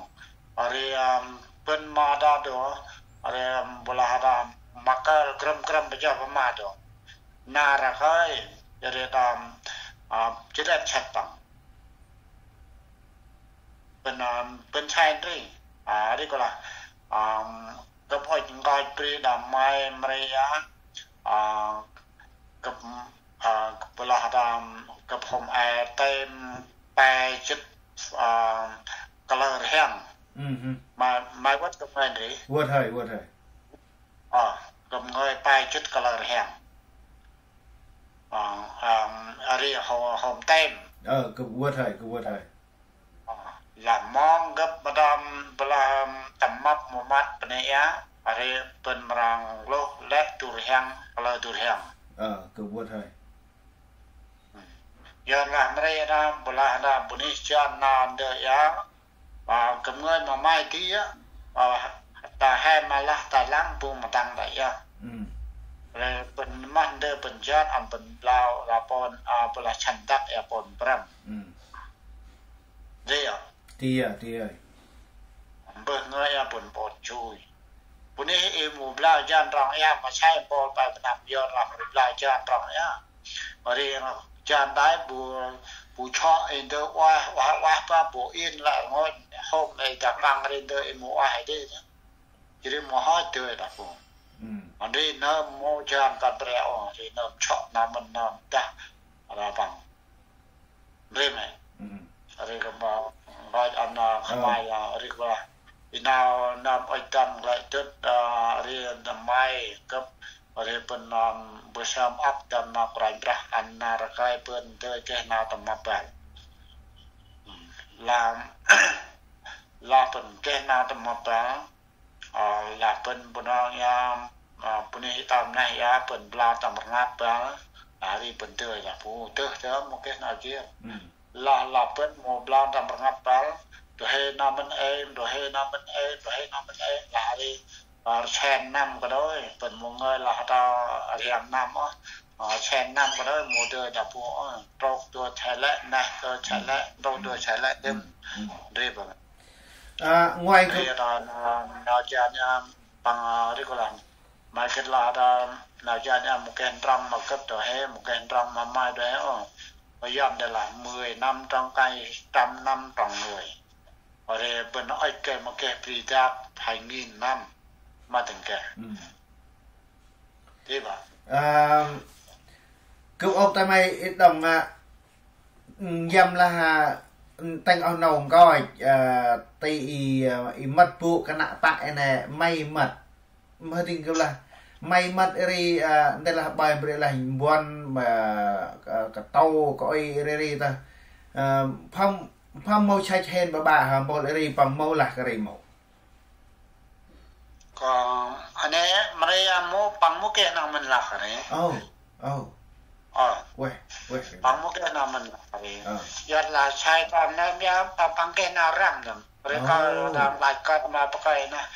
Ri, a, bân ma đa dô, ri, a, bu lah đa ma kơl grăm grăm pa jao pa ma dô. Na ra khơi, ri đa, a, jêh ri chăt păng. Bân, a, bân chai ri. A, ri kơ lah, a, gâp ŭch nkoch bri đa may mre ya. A, gâp, a, gâp bu lah đa, gâp hôm e têm pe jêt, a, kalơ rhiăng. May, may vât gâp ngăn ri. Vât hơi, vât hơi. Ơ, gâp ngơi pe jêt kalơ rhiăng. Ơ, ơ, ri hôm, hôm têm. Ơ, gâp vât hơi, gâp vât hơi. Ơ, lah mong gâp ma đam, blah, tâm mâp mâu măt bơnê ya, ri bân mrang lôh lĕ du rhiăng, kalơ du rhiăng. Ơ, gâp vât hơi. Yor lah mre đa, blah đa, bunuyh jan nau ndơ ya, a, gâp ngơi ma may di ya, a, ta he ma lah ta lăng bu ma tăng đa ya. Ri bân mah ndơ bân jan, ăn bân blau, la pôn, a, blah chăn dak ya pôn brăm. Di ya. Di ya, di ya. Mbơh ngơi ya bân pôn chui. Bunuyh i mâu blau jan trong ya, ma sai mpôl bai bơnăp yor lah mâu blau jan trong ya. Ri jan dai bu, bu chŏ i ndơ ueh, ueh, ueh ba bu in lah ngơi hôm i dak lăng ri ndơ i mâu ueh i dê. Jêh ri mâu hŏ dơi đah pô. Ri nơm mâu jan kơt bre ôh, ri nơm chŏ nơm mĭn nơm dah ra păng. Ri mê. Ri kơ ma ngơi ăn khmai, ri kơ i nau nơm ơi tâm lĕ dŭt, ri nơm may gâp, ri pân nơm bơ sơm ăp tâm nau Kôranh Brah ăn nar kơi pân dơi geh nau tâm mâp băl. Lah, lah pân geh nau tâm mâp băl. Lah pân bu nơm ya, bu neh i tâm neh ya pân blau tâm rnglăp băl. Lah ri pân dơi lah bu dơi tơm mâu geh nau jêr. Lah, lah pân mâu blau tâm rnglăp băl. Dôhe nơm mĭn êng, dôhe nơm mĭn êng, dôhe nơm mĭn êng. Lah ri, rsen năm kơ đôi pân mâu ngơi lah ta rhiăng năm ôh. Rsen năm kơ đôi mâu dơi đah pô ôh. Trôk dua chai lĕ, neh dua chai lĕ, trôk dua chai lĕ dơm. Ri păng. Ngoai gâp. Ri ta nau jan ya păng, ri kơ lah. May gĭt lah ta nau jan ya mâu geh ndrăng ma gâp dôhe, mâu geh ndrăng ma may dôhe ôh. Ƀiălah mười năm trong cây, trăm năm trong người. Ri bân ơi kơi mâu geh bri dak hai nghìn năm ma dâng geh. Ti bah. Gâp ôp ta may i đŏng, yăm lah, tâng oh nô nkoch, ti i, i mât bôk kơnăk pă i nê may mât. Mơ ding gâp lah may mât ri, nte lah bai bri lah mbuăn ma, kơtâu kơ ôi ri ri ta. Pham, pham mâu chach hen ba ba ha, mpôl ri păng mâu lah kơ ri mâu. Kơ, a nê, mre a mâu păng mâu geh nau mĭn lah kơ ri. Ơ, ơ. Ơ. Ueh, ueh. Păng mâu geh nau mĭn lah kơ ri. Ơ. Yor lah sai păng nơm ya, păng, păng geh nau răm nơm. Ri kơ đam lai kơt ma pakơi nơh.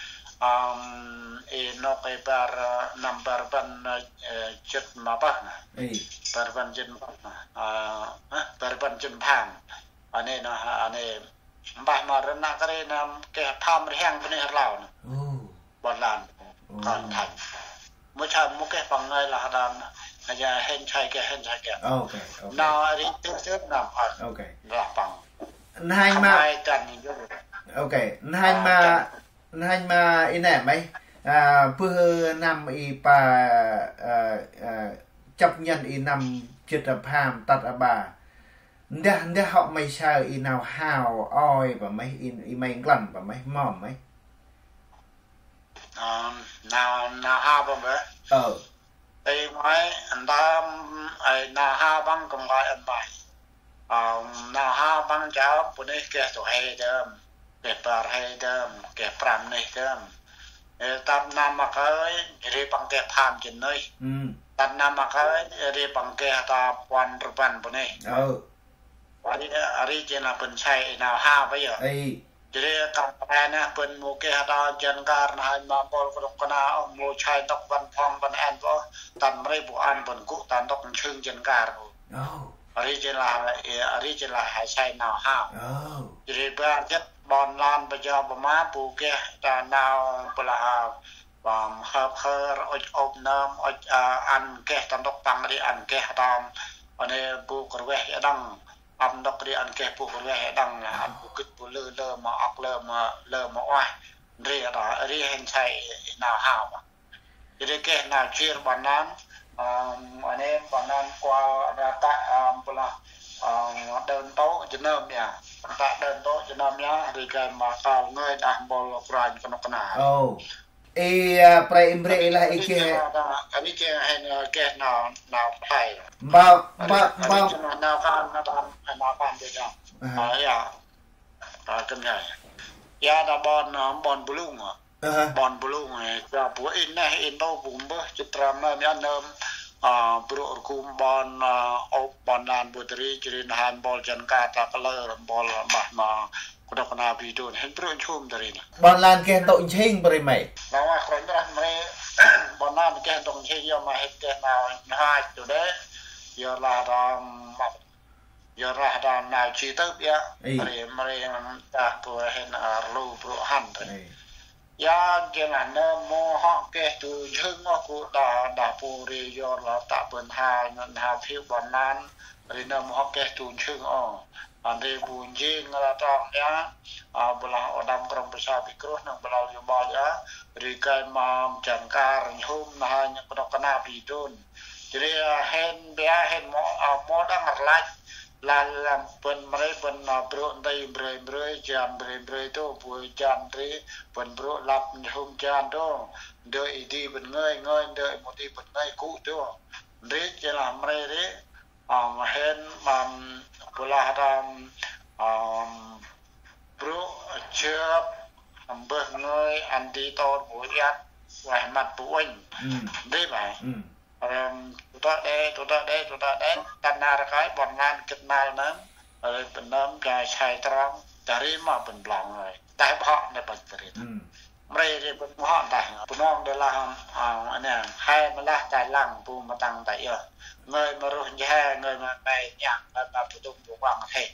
I nôk i bar, năm bar rbăn, jât ma pơh nơh. Bar rbăn jât ma pơh nơh. Bar rbăn jât ma pham. A nê nơh, a nê Mbah ma rnăk ri nơm geh pham rhiăng bunuyh rlau nơh. Ƀon lan. Kon thanh. Mâu chă mâu geh păng ngơi lah đam. Aja hên chai geh, hên chai geh. Nau ri tưk tưk nơm ăt. Lah păng. N'hanh ma. Khmai dăn yôk. N'hanh ma. N'hanh ma i nê may. Bơh năm i pa, chấp nhận i năm jât a pham tât a ba. Ndah, ndah hŏ may saơ i nau hao ôi pa may, i, i may nklăn pa may, mâm may. Nau, nau hao pa may. Ơ. Ti may, ndam, ai nau hao păng kăm ngai ăn may. Nau hao păng jao, bunuyh geh tu he dơm, geh bar he dơm, geh prăm neh dơm. Ê, tât năm ma kơi, ri păng geh pham jât nuyh. Tât năm ma kơi, ri păng geh ta puăn rbăn bunuyh. Ơ. Ri, ri jêng lah bân sai i nau hao pa yơh. Ê. Jêh ri kăm kre nơh bân mâu geh ta jan kar nơh ma mpôl kơnuk kơna ôh, mâu sai ntŭk văn phòng văn án ôh, tăn mre bu ăn bân gŭ ta ntŭk nsưng jan kar ôh. Ri jêng lah, ri jêng lah hai sai nau hao. Jêh ri bar jât ƀon lan pa jao pa ma bu geh ta nau bu lah, hơp hơr, ŭch ôp nơm, ŭch, ăn geh ta ntŭk păng ri ăn geh ta, a nê bu kơ rveh i đăng. Ăp ntŭk ri ăn geh bu kơ rveh i đăng, ăn bu gĭt bu lơ, lơ ma ŏk, lơ ma, lơ ma ueh. Ri ta, ri hên sai i nau hao. Jêh ri geh nau jêr ƀon lan, a nê ƀon lan kuăl ra ta, bu lah, đơn tố jơnơm ya. Ta đơn tố jơnơm ya, ri gay ma kal ngơi đah mpôl kôranh kơnuk kơna. Ơ. I, a, pre i mre i lah i geh. Ri geh hên, a, geh nau, nau phay. Mbao, mbao, mbao. Ri geh nau kan, nau kan, nau kan dê dong. A, ya. A, kơnh ya. Ya ta ƀon, a, ƀon Blung, a. Ƀon Blung, a. Ya bu in neh, in đô bu mbơh, chit ram nơm, ya nơm. A, brô̆ rgum ƀon, a, ôp ƀon lan bu tri, jêh ri n'han mpôl jan ka ta kalơ, mpôl mbah ma. Kơnuk kơna bri dôn, hên brô̆ nsum ta ri nơh. Ƀon lan geh ntŭk nsing pa ri may. Nau a kôranh brah mre, ƀon lan geh ntŭk nsing yor ma hên geh nau nhhach tu đê. Yor lah đam, yor lah đam nau chi tưp ya. Ri mre, dah bu hên, a, rlu brô̆ hăn ri. Ya, geh lah nơm mâu hŏ geh du nsưng ôh gŭ đah, đah bu ri yor lah tă bân ha, nha phiu ƀon lan, ri nơm mâu hŏ geh du nsưng ôh. Ăn ri bu njêng ra trong ya, a, bu lah o đăm krŏng pơsa bi krôh nâng bu lah yu bal ya, ri kai ma jan kar nhum na ha nhŭk knŏk kna bi drôn. Jêh ri, a, hên bia hên mâu, a, mâu đăng rlach, lah lah bân mrê bân, a, brô̆ nti mbrơi mbrơi, jan mbrơi mbrơi tu, bu jan ri, bân brô̆ lăp nhum jan tu, ndơ i di bân ngơi, ngơi ndơ i mâu di bân ngơi gŭ tu. Ri jêh lah mrê ri, Ơ, hên, ơ, bu lah ta, ơ, brô̆, jơp, mbơh ngơi, ăn di tôr bu iăt, ueh măt bu uănh. Ri bah. Ơ, tu ta đê, tu ta đê, tu ta đê, ta nar kai, ƀon lan gĭt nal nơm, ơ, bân nơm, jai sai trong, ta ri ma bân blang ngơi. Ta bhŏ nê bân ta ri. Mrê ri bân mâu hŏ ntah, Bunong đê lah, a, nê, he ma lah ta lăng bu ma tăng ta yơh. Ngơi ma rôh nhe, ngơi ma mei nhang, ngơi ma bu dŭng bu văng he.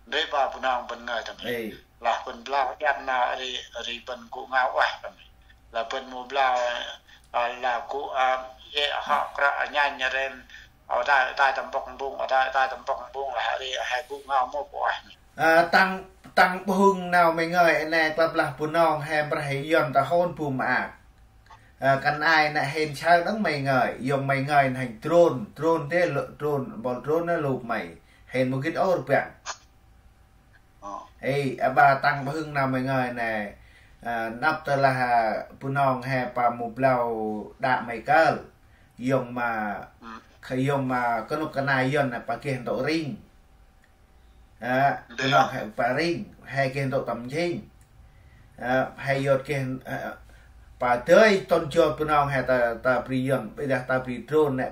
Ndri ba Bunong bân ngơi tâm. Ê. Lah bân blau iăt na ri, ri bân gŭ ngao ueh tâm. Lah bân mâu blau, a, lah gŭ, a, yê hŏ kră, a, nhan nha ren, a, tai, tai tâm bŏk mbung, a, tai, tai tâm bŏk mbung lah ri, he gŭ ngao mâu bu ueh. Ơ, tăng, tăng bhung nau mei ngơi, nê klăp lah Bunong he mbrah he Yuăn ta hôn bu maak. Ơ, kăn ai nê hên saơ đăng mei ngơi, yong mei ngơi nê hên drôn, drôn tê lơ, drôn, bol drôn nê lôp mei. Hên mâu gĭt ôr băng. Ê, a ba tăng bhung nau mei ngơi nê, ơ, nđâp tơ lah, a, Bunong he pa mâu blau đă mei kơl. Yong ma, kha yong ma knŭk kna Yuăn nê pa geh ntŭk ring. Ơ, Bunong he pa ring, he geh ntŭk tâm njêng. Ơ, he yot geh, ơ, pa dơi tŭn jot Bunong he ta, ta bri Yuăn, ƀiălah ta bri drôn nê,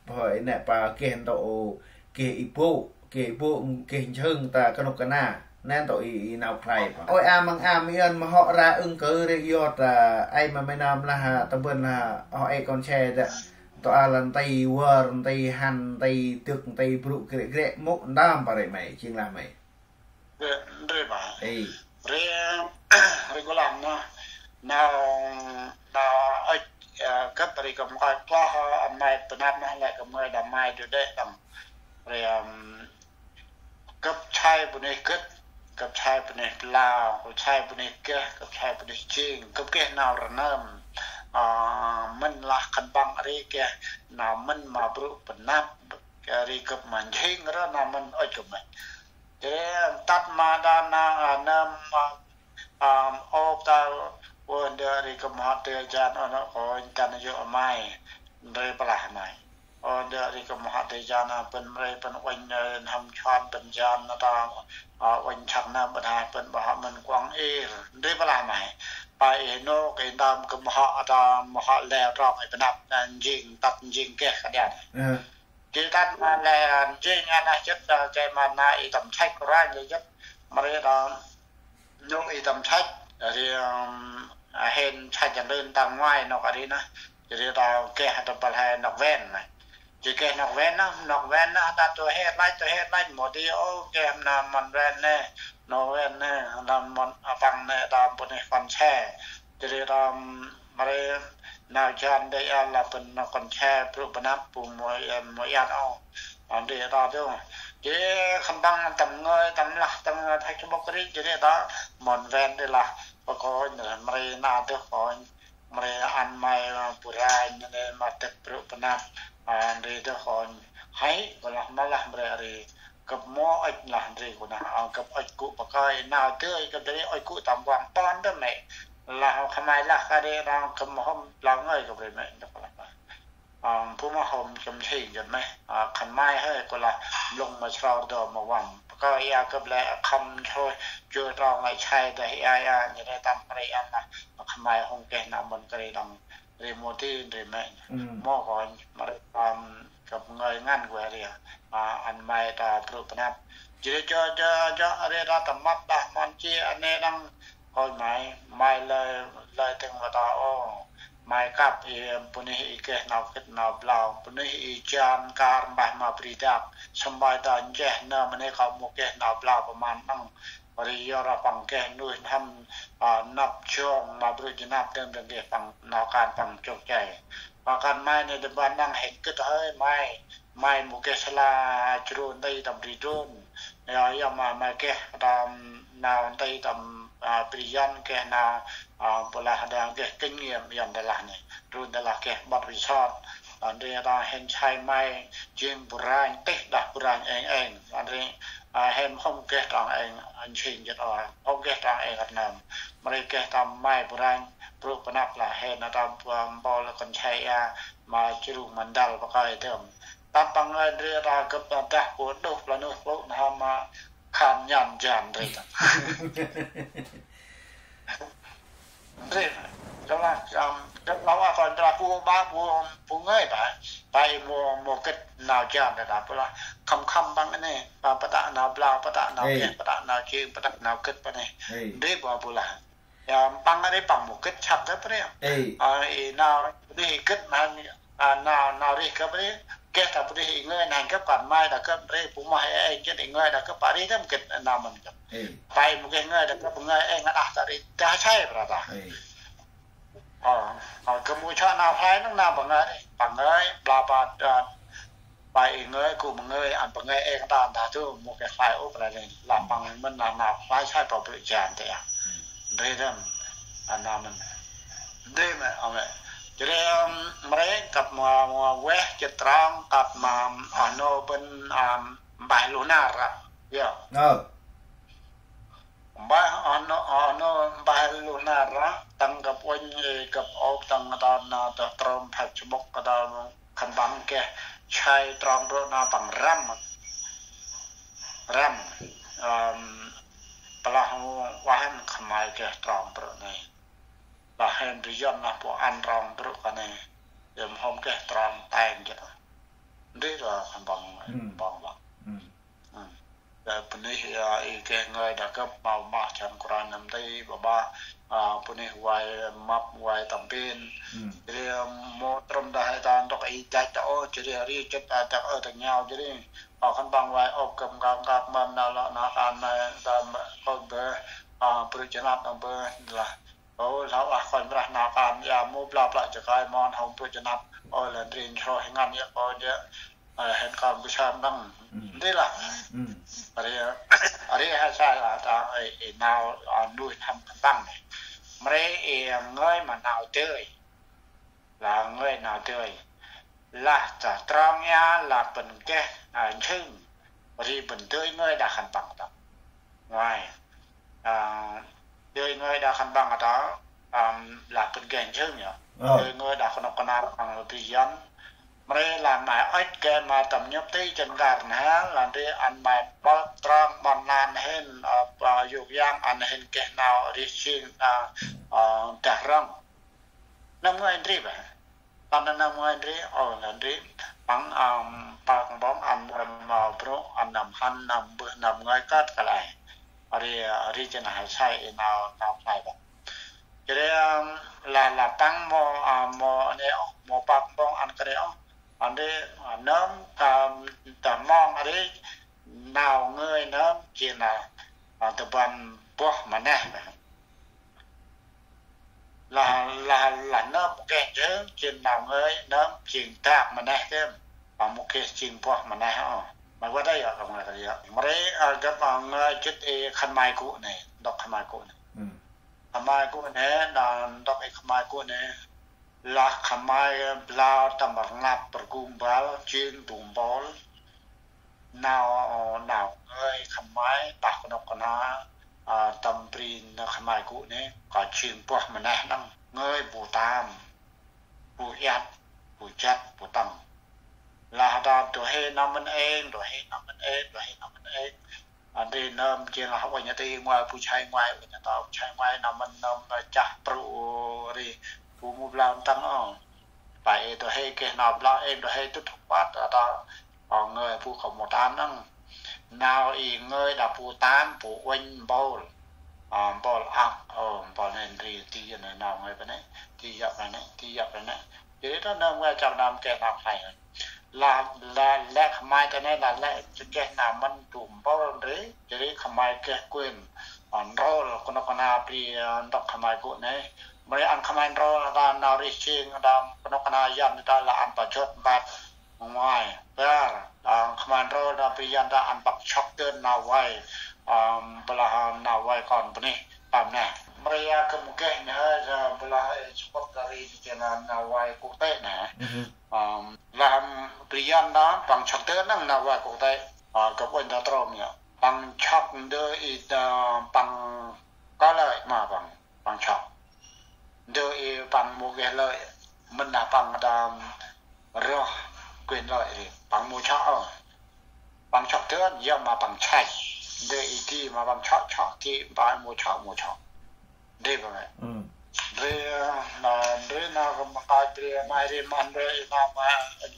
pa, nê pa geh ntŭk geh i bôk, geh i bôk, geh njhưng ta knŭk kna. Nê ntŭk i, i nau khlay pa. Ôi a măng a mi Yuăn ma hŏ ra ứng cử ri yot, ơ, ai ma mei nơm lah, ta bân lah, hŏ ê kon se ta. Tơ a lah nti vơr, nti hăn, nti dâk, nti brŭ, grĕ grĕ, mŭk ndam pa ri mei, jêng lah mei. Ri, ri ba. Ê. Ri, ri gŭ lam nơh. Nau, nau ŭch, ơ, gâp ri gâp ngơi kloh, ơ, ăn mei bơnăp nơh lĕ gâp ngơi đăm mei dŭ đê̆ đăm. Ri, ưm, gâp sai bunuyh gĭt, gâp sai bunuyh blau, gâp sai bunuyh geh, gâp sai bunuyh jêng, gâp geh nau rnơm. Ơ, mĭn lah khân păng ri geh nau mĭn ma brŭ bơnăp, geh ri gâp ma njêng rơ nau mĭn ŭch gâp mei. Jêh ri tât ma đa nau, ơ, nơm, ơ, ơ, ôp ta, ơ, ndơ ri gâp mhŏt tê jan, ơ, nô kônh kăn yơh mei, ndri blah mei. Ơ, ndơ ri gâp mhŏt tê jan, a, bân mrê, bân uănh, ơ, n'hâm chuan, bân jan, a, ta, ơ, uănh chăk nơm, bân hai, bân ba hŏ mân kuŏng ir. Ndri blah mei. Pa i nô, kơ i ndam, gâp mhŏt, a, ta, mhŏt leo trong, i bơnăp, a, njêng, tât njêng geh kơ đen. Ơ. Jêh tât ma lĕ, a, njêng, a, na jêt, a, jêh ma na i tâm săch, ranh, jêh jêt. Mrê ta, Nôk i tâm săch, ri, ưm, a, hên săch jăn lưn ta ngoai nôk a ri nơh. Ri ta geh ta băl he nôk ven nơh. Jêh geh nôk ven nơh, nôk ven nơh, ta tu he lach, tu he lach, mâu di ôh, geh na mân ven nê, nô ven nê, na mân, a, păng nê, ta bunuyh kon se. Ri ta, ưm, mrê, nau jan đê a lah bân nau kon se, brŭ bơnăp, bu mâu, mâu iăt ôh. Ơ, ndri ta tu. Jêh khân păng tâm ngơi, tâm lah, tâm ngơi, thach bok ri, jêh ri ta, mân ven ri lah. Bơ kônh, mrê na dơh kônh, mrê ăn mei, ơ, bu ranh, nê ma dĭp brŭ bơnăp, ơ, ndri dơh kônh. Hay, kơ lah ma lah mrê ri, gâp mâu ŭch lah ndri kơ nơh, ơ, gâp ŭch gŭ bơ kơi, nau dơi, gâp ndri ŭch gŭ tâm băng pon dơh mei. Lah khân may lah kơ ri, rong gâp mâu hôm blau ngơi gâp ri mei, dơh lah. Ơ, bu mâu hôm chăm chêng jêh mei. Ơ, khân may hơi kơ lah mlŭng ma sror dô ma văm. Bơ kơ ia gâp lĕ khăm chô, chô trong lĕ chai dơ ia ia, nê rê tâm rê ăn lah. Khân may hôm geh nau mân kri đăng rê mâu di rê mei. Ưm. Mâu kônh, ma rê, ưm, gâp ngơi ngăn kơ ri. Ơ, ăn mei ta brŭ bơnăp. Jêh ri jŏ, jŏ, jŏ, rê ta tâm mâp lah mân chi, a, nê đăng Kônh mei, mei lơi, lơi tĭng ma ta ôh. Mei kăp i, bunuyh i geh nau gĭt nau blau, bunuyh i jan kar mbah ma bri dak, sĭm bai ta ncheh nơm nê kâo mâu geh nau blau pơman đăng. Ri yor a păng geh nuih n'hâm, a, năp jong ma brŭ jơnap tơm dâng geh păng nau kan păng chôk chai. Ma kan mei nê dơm ban đăng hên gĭt hơi mei, mei mâu geh sala jrô nti tâm ri drôn. Ơ, ơ, ma, ma geh tâm nau nti tâm, ơ, bri Yuăn geh nau, ơ, bu lah đah geh kinh nghiệm Yuăn đah lah nê. Drôn đah lah geh băt resort. Ơ, ndri đah hên sai may jêng bu ranh tih đah bu ranh êng êng. Ơ, ndri, ơ, hên hôm geh trong êng, êng sing jêt ơ, hôm geh trong êng ăt nơm. Mri geh tâm may bu ranh, brô̆ panăp lah hên đah, ơ, mpôl lah kon sai a, ma jrung ma ndăl pakơi tơm. Tât păng ngơi ndri đah gâp đah bu đuh pla nuh pŭ n'hâm ma kham nhăn jan ndri đah. Ndri, đah lah, um, đah lah a kon đah bu ba bu, bu ngơi ba, ba i mô, mô gĭt nau jan đah, đah bu lah, khăm khăm păng nê, ba pă tă nau blau, pă tă nau Ê. Geh, pă tă nau jêng, pă tă nau gĭt pă nê. Ê. Ndri ba bu lah. Ya, păng ri păng mô gĭt săk gâp ri. Ê. Ơ, i nau ri gĭt ma, a, nau, nau ri gâp ri. Geh ta ri i ngơi nau gâp kăn may đah gâp ri, bu mah ê, ê, gĭt i ngơi đah gâp pa ri tâm gĭt nau mĭn gâp. Ê. Pa i mô geh ngơi đah gâp ngơi ê ngă đah ta ri, đah sai pra ta. Ê. Ơ, ơ, gâp mô chă nau khlay nâng nau păng ngơi ri. Păng ngơi, bla bla, ơ, Pai i ngơi, gŭ ma ngơi, ăn pa ngơi êng ta, ta tu mô geh khlay ôp ra lĕ. Lah păng mĭn lah nau khlay sai pa bri jan tê a. Ndri dơm, ăn nau mĭn. Ndri mê, ơ mê. Jêh ri, ưm, mre kăp ma, ma weh jêt trong, kăp ma, ơ, nô bân, ưm, mbah Luh Nar a. Yo. Ơ. Mbah, ơ, nô, ơ, nô, mbah Luh Nar a, tăng kăp uănh, ê, kăp ôp, tăng ta na, ta trôm, phak chmôk, ta khân păng geh sai trong brô̆ nau păng răm. Răm, ưm, plah uah hên khân may geh trong brô̆ nê. Lah hên bri Yuăn lah bu ăn trong brô̆ kơt nê. Yơm hôm geh trong teng jêh. Ndri ro khân păng, khân păng lah. Ơ, bunuyh, ơ, i geh ngơi đah gâp mâu mah jan kôranh nơm ti, ba ba, ơ, bunuyh vay măp vay tâm pin. Jêh ri, ơ, mô trôm đah i ta ntŭk i dăch ta ôh, jêh ri ri chĭt ta dak ơ ta ngiao jêh ri. Ơ, khân păng vay ôp gâp ngak ngak mâm nau lŏ nau kan nây, ta mơ kơt bơh, ơ, brô̆ jêh năp nau bơh lah. Ơ, lah uah kônh brah nau kan, ya, mô bla bla jêh kơi mon hông brô̆ jêh năp. Ơ, lah ndri nchroh ngăn ya kônh ya. Ơ, hên kơt bu sam đăng. Ndri lah. Ri, ri ha sai lah ta, ê, ê, nau, ơ, nuih n'hâm khân păng nê. Mre, ê, ngơi ma nau dơi. Lah ngơi nau dơi. Lah ta trong ya, lah bân geh, ơ, nsưng. Ri bân dơi ngơi đah khân păng ta. Ngoai. Ơ, dơi ngơi đah khân păng ta, ưm, lah bân geh nsưng ya. Ơ. Dơi ngơi đah khân păng ta, ơ, bri Yuăn. Mre lah may ŭch geh ma tâm nhŭp ti jêng gar n'ha, lah ndri ăn may bơh trong ƀon lan hên, ơ, pa yôk yang ăn hên geh nau rêh jêng, ơ, ơ, đah rŏng. Nâm ngơi ndri bah. Tăn nâm ngơi ndri, ơ, lah ndri. Păng, ưm, păng bong ăn, ưm, ma brô̆, ăn nâm hăn, nâm bơh, nâm ngơi kơt kăl e. Ri, ri jêh nơh he sai i nau, nau khlay bah. Jêh ri, ưm, lah, lah păng mô, ơ, mô nê ôh, mô păng bong ăn kơt nê ôh. Ăn ri, ơ, nơm, ưm, ta mong ri, nau ngơi nơm, jêh nơh, ơ, ta bân boh ma neh. Lah, lah, lah nơm geh jêng, jêng nau ngơi, nơm jêng dak ma neh tơm. Ơ, mô geh jêng boh ma neh, ơ. Ma wơ̆t a ya, kơt ma wơ̆t a ya. Mre, ơ, gâp, ơ, ngơi jêt i khân may gŭ nê, ntŭk khân may gŭ nê. Khân may gŭ nê, nau ntŭk i khân may gŭ nê. Lah khân may blau tâm rnglăp rgum băl, jêng du mpôl. Nau, nau ngơi khân may, pah knŭk kna, ơ, tâm bri nơh khân may gŭ nê, kơt jêng boh ma neh đăng, ngơi bu tam, bu iăt, bu jăt, bu tăng. Lah đah du huê nau mĭn êng, du huê nau mĭn êng, du huê nau mĭn êng. Ơ, ndri nơm jêng lah uănh ti ngoai, bu chai ngoai, uănh ta bu chai ngoai, nau mĭn nơm, ơ, chah prŭ ri, bu mâu blau ntăng ôh. Pai ê du huê geh nau blau êng, du huê tŭt hŏk păt, ơ, ta, ơ, ngơi bu kơ mâu tan đăng. Nau i ngơi đah bu tan, bu uănh mpôl. Ơ, mpôl ăk, ơ, mpôl nê ndri, ti nê nau ngơi pa nê, ti yap pa nê, ti yap pa nê. Jêh ri ta nơm ngơi chăm nơm geh nau khlay. Lah, lah, lĕ khân may ta nê, lah, lĕ geh nau mĭn du mpôl ndri, jêh ri khân may geh quyền, ơ, nrôl, knŭk kna bri, ơ, ntŭk khân may gŭ nê. Mre ăn khân may nrôl, ta nau rêh jêng, ta knŭk kna Yuăn ta lah ăn ta jot mbăt. Nguai, bar, a, khmai ndrol đa bri Yuăn đa ăn păng chok dơn nau vay, a, blah nau vay kon bunuyh, păng neh. Mri a gâp mâu geh nhhơ, a, blah, ê, support kari ti na nau vay quốc tế neh. Mhm. A, lah bri Yuăn đa păng chok dơn năng nau vay quốc tế, a, gâp uănh đa trôm yơh. Păng chok ndơ i đa păng có lợi ma păng, păng chok. Ndơ i păng mâu geh lợi, mĭn đa păng đa roh quyền lợi ri, păng mâu chok ơ. Păng chok dơn, yơh ma păng chach. Ndơ i di ma păng chok, chok di, păng mâu chok, mâu chok. Ndri păng ê. Ừ. Ndri, na, ndri na gâp ma kai ndri, mai ri man ndri, i na ma,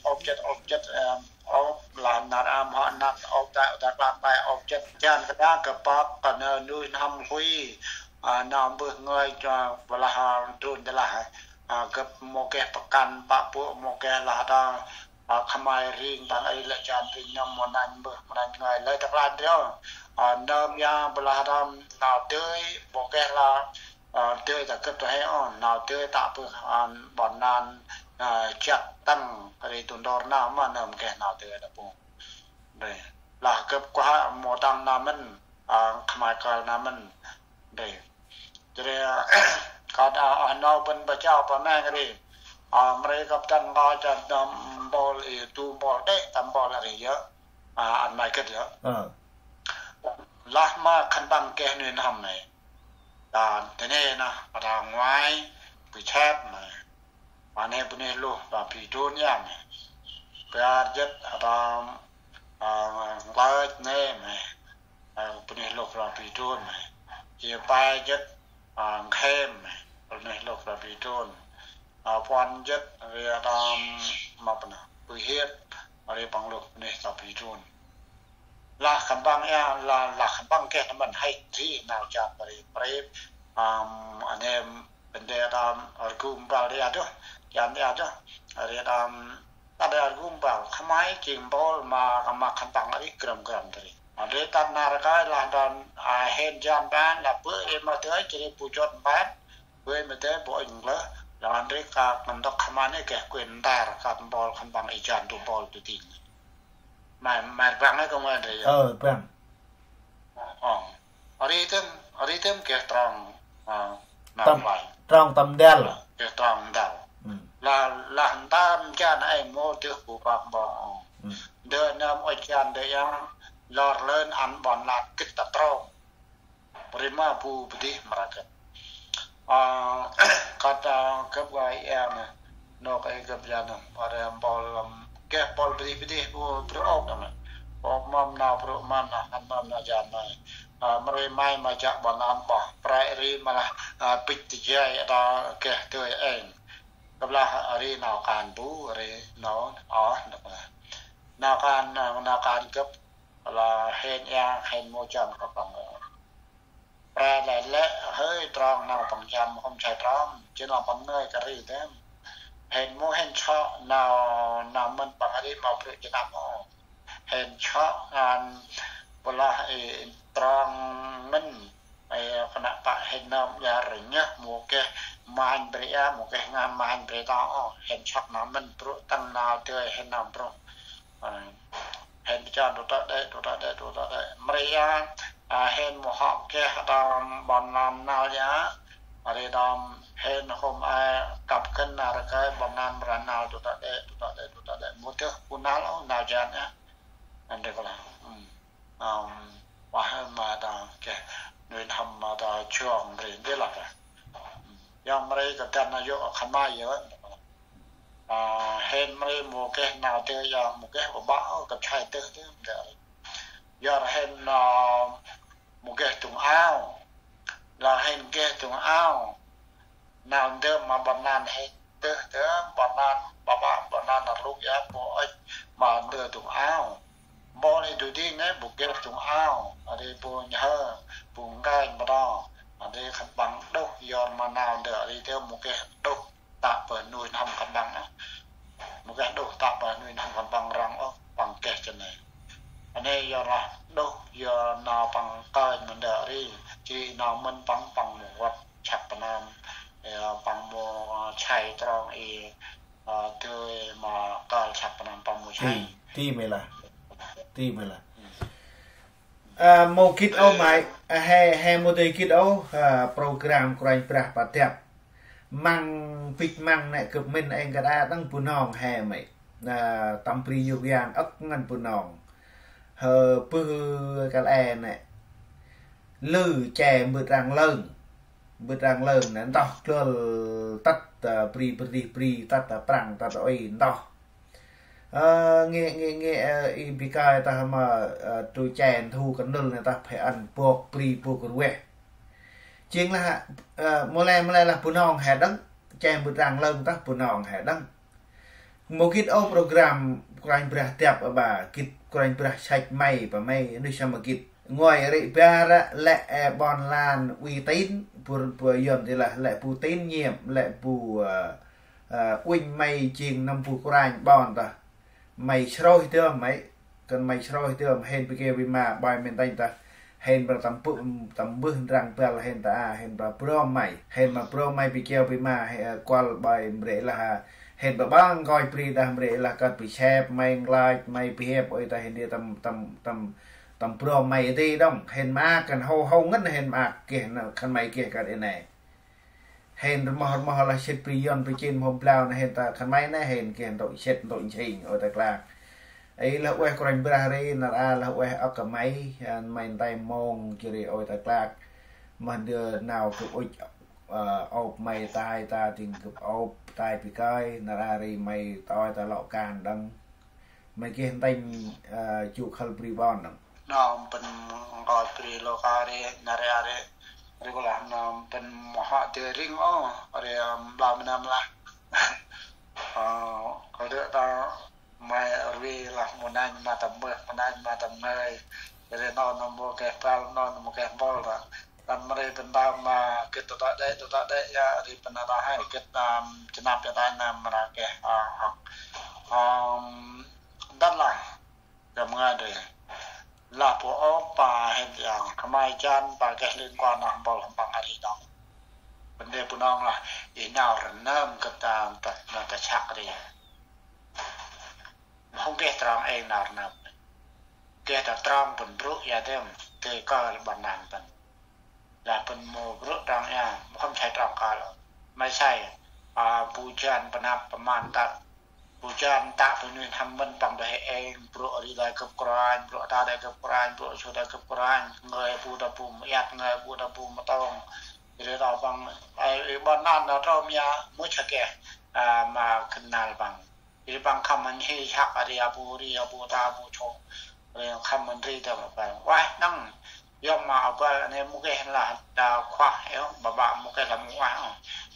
ôp chĭt, ôp chĭt, em, ôp, lah nar am hŏ nar, ôp ta, ta klang ta, ôp chĭt. Jan kơ đa gâp păk, kơ nơ nuih n'hâm hui, a, nau mbơh ngơi, a, blah, a, drun đa lah, a, gâp mâu geh pơkăn, pă pŭ mâu geh lah đa, a, khmai ring, păng ê lĕ jan ring nâm mâu nanh mbơh, mâu nanh ngơi, lơi ta klang ndri ơ. A, nơm ya blah đa, nau dơi, mâu geh lah, a, dơi ta gâp ta he ơ, nau dơi ta bơh, a, ƀon lan, a, jăk tăng, ri tu ndor nau ma nơm geh nau dơi ta bơh. Ri. Lah gâp kuah mâu tăng nau mĭn, a, khmai kơl nau mĭn. Ri. Jêh ri, kơt, a, a, nau bân ba chao ba meng ri. A, mri gâp dăn ngai cha nơm mpôl i du mpôl đê̆ ta mpôl ri yơh. A, ăn mai gĭt yơh. Ờ. Lah ma khân păng geh nuih n'hâm nê. Đa, tơ nê na, đa nguai, bri chep ma. Ma nê bunuyh luh, đa bri drun ya ma. Bar jêt, đa, a, nglơch nê ma. A, bunuyh luh, đa bri drun ma. Chia pe jêt, a, nkhêm ma. Bunuyh luh, đa bri drun. A, puăn jêt, ri đa, ma păng, bri hiêp, ri păng luh, bunuyh đa bri drun. Lah khân păng ya, lah, lah khân păng geh nau mĭn he ri nau jan ri prêp, am, a nê bân đê đa rgum bal ri aduh, jan ri aduh, ri đa, ta đa rgum bal, khmai jêng mpôl ma, ma khân păng ri grăm grăm ta ri. A ri ta nar kai lah đa, a, hên jan ban, lah bơh ri ma dơi, jêh ri bu jot ban, bơh ri ma dơi, bu inh lơh, lah ri ka kăn dŏk khmai nê geh quyền ntar, kăt mpôl khân păng i jan du mpôl du ding. Mai, mai rvăng ê kông ơi ndri yơh. Ơ, rvăng. Ơ. Ri tơm, ri tơm geh trong, a, nau tâm, play. Trong tâm ndăl. Geh trong ndăl. Ừ. Lah, lah ntam jan ê mâu dơi bu bak mbong. Ừ. Ndơ nơm ôi jan ndơ yang lor lơn ăn ƀon lan gĭt ta trong. Ri ma bu bơdih mra gâp. A, kơt, a, gâp gai ea nê. Nôk ê gâp ya nê. Ri mpôl, ưm, geh mpôl bơdih bơdih bu brŭ ôp nê. Ôp mâm nau brŭ mâm nau, ăn mâm nau jan nê. A, mri mai ma jă ƀon lan boh. Prăi ri ma lah, a, bĭch tơjay đa geh dơi êng. Gâp lah ri nau kan bu, ri nau, oh, nau kan, nau kan gâp. Lah hên ea, hên mâu jan kơ păng. Prăi lĕ lĕ, hơi trong nau păng jan mâu hôm chai trong, jêh nau păng ngơi kơ ri tơm. Hên mâu hên chok nau, nau mĭn păng ri mâu brŭ jêh nau mâu. Hên chok, ăn, blah, ê, trong mĭn, ê, kơnăk pă hên nơm ya rnhơh mâu geh, manh bri a, mâu geh ngăn manh bri đa, ô, hên chok nau mĭn brŭ tăng nau dơi hên nau brŭ. A, hên bi chan du tơ̆ đê̆, du tơ̆ đê̆, du tơ̆ đê̆. Mri a, a, hên mâu hŏ geh đa ƀon lan năl ya. Ri đa hên hôm a kăp kăn năr kơi ƀon lan mra năl du tơ̆ đê̆, du tơ̆ đê̆, du tơ̆ đê̆. Mâu dơi bu năl ôh, năl jan ya. Ăn ri kơ lah. Ưm. Ưm, wah ma đa geh nuih n'hâm ma đa chuông ri ndri lah kơ. Ưm. Yang mri gâp dăn nau yô̆ khân may yơh. A, hên mri mâu geh nau dơi ya mâu geh ƀă ƀă, gâp chai dơi dơi mri. Yor hên, a, mâu geh tung ao. Lah hên geh tung ao. Nau ndơ ma ƀon lan hên dơi dơi, ƀon lan, ƀă ƀă, ƀon lan năr lŭk ya, bu ôch, ma ndơ tung ao. Mpôl i du ding nê, bu geh tung ao. Ri bu nhhơ, bu nkañ ma đa. Ri khân păng đôh, yor ma nau ndơ, ri dơi mâu geh đôh. Tă bơh nuih n'hâm khân păng a. Mâu geh đôh tă bơh nuih n'hâm khân păng răng ôh, păng geh jêh nê. Anei yor lah đôh, yor nau păng kơnh ma ndơ ri. Jêh nau mĭn păng, păng mâu văt chăk pơnam. Ê, păng mâu, ơ, chai trong i, ơ, dơi ma kơl chăk pơnam păng mâu Ti, ti may lah. Ti may lah. Ơ, mâu gĭt ôh may, ơ, he, he mâu dơi gĭt ôh, ơ, program Kôranh Brah Padep. Măng bĭch măng nê gâp mĭn êng kơt a đăng Bunong he may. Ơ, tâm bri yôk yang âk ngăn Bunong. Hơ bơh kăl e nê. Lư che mbơt răng lơng. Mbơt răng lơng nê ntoh glôl tât, ơ, bri bơrih bri tât, ơ, prăng tât ôi ntoh. Ơ, ngê, ngê, ngê, ơ, i bi kai tah ma, ơ, tru chen thu kơnŭl nê tah phe ăn bok bri bok rueh. Jêng lah, ơ, mâu lĕ, mâu lĕ lah Bunong he đăng, chen mbơt răng lơng tah Bunong he đăng. Mâu gĭt ôh program Kôranh Brah Dep a ba, gĭt Kôranh Brah săch may, ba may, nuyh sa ma gĭt. Ngơi rĭ bar a, lĕ, ơ, ƀon lan uy tín, bu, bu Yuăn di lah, lĕ bu tín nhiệm, lĕ bu, ơ, ơ, uănh may jêng nâm bu kôranh ƀon tah. May srôih dơm may, kăn may srôih dơm, hên bi keo bi ma, ƀoi mĭn tanh tah. Hên bra tâm bơh, tâm bơh ndrăng băl hên ta a, hên bra brom may. Hên ma brom may bi keo bi ma, hên, ơ, kuăl ƀoi mre lah a. Hên bra băng koi bri dah mre lah kơt bi sep, may nglach, may bi hep, ôi ta hên di tâm, tâm, tâm, tâm brom may di đŏng. Hên ma kăn hâu, hâu ngăn hên ma geh, nơ, khân may geh kơt i nê. Hên rmơh rmơh lah sĭt bri Yuăn bri Chin mhôm blau nê hên ta khân may nê hên geh ntŭk sĭt ntŭk nsing ôi ta klak. Ê lah ueh Kôranh Brah ri nar a lah ueh âk kơ may, ơ, may ntai mông jêh ri ôi ta klak. Mah ndơ nau gâp ŭch, ơ, ôp may tai ta dĭng gâp ôp tai bi kơi, nar a ri may ta ôi ta lŏ kan đăng. May geh ntĭnh, ơ, jŭ khâl bri ƀon đăng. Nơm pên ngơi bri lôk a ri, nar a ri, ri kơ lah nơm pên mâu hŏ dơi ring ôh, ri, ơ, blau mnam lah. Ơ, kơ dơi ta may rui lah mâu nanh ma tâm mơh, mâu nanh ma tâm ngơi. Ri nơm nơm mâu geh băl, nơm nơm mâu geh băl ta. Tâm ri pên ta ma gĭt ta ta đê, ta ta đê ya, ri pên ta hai, gĭt, ơ, jênap ya ta nơm mra geh, ơ, ơ, ơ, Ntât lah, gâp ngơi dơi. Lah bu ôp pa hên yang, khmai jan pa geh liên quan nơm băl hăm păng a ri đŏng. Bân đê Bunong lah, i nau rnơm gâp ta, ta, ta, ta săk ri. Hông geh trong êng nau rnơm. Geh ta trong bân brŭ ya dơm, dơi kơ ri ƀon lan bân. Lah bân mâu brŭ trong ya, mâu khâm sai trong kơ lŏ. May sai, a, bu jan bơnăp bơman tât. Bu jan tât bơnui n'hâm mân păng dơi êng, brŭ ri dơi gâp kôranh, brŭ ta dơi gâp kôranh, brŭ su dơi gâp kôranh, ngơi bu ta bu mâu iăt, ngơi bu ta bu mâu tông. Ri ta păng, ê, ê, ƀon lan ta trôm ya, mâu sa geh, a, ma khân nal păng. Ri păng khăm mân hi săk ri a bu ri a bu ta bu chô. Ri khăm mân ri ta ma păng. Ueh năng. Yom ma a băl nê mâu geh lah ta khuah eo, ba ba mâu geh lah mâu ueh ôh.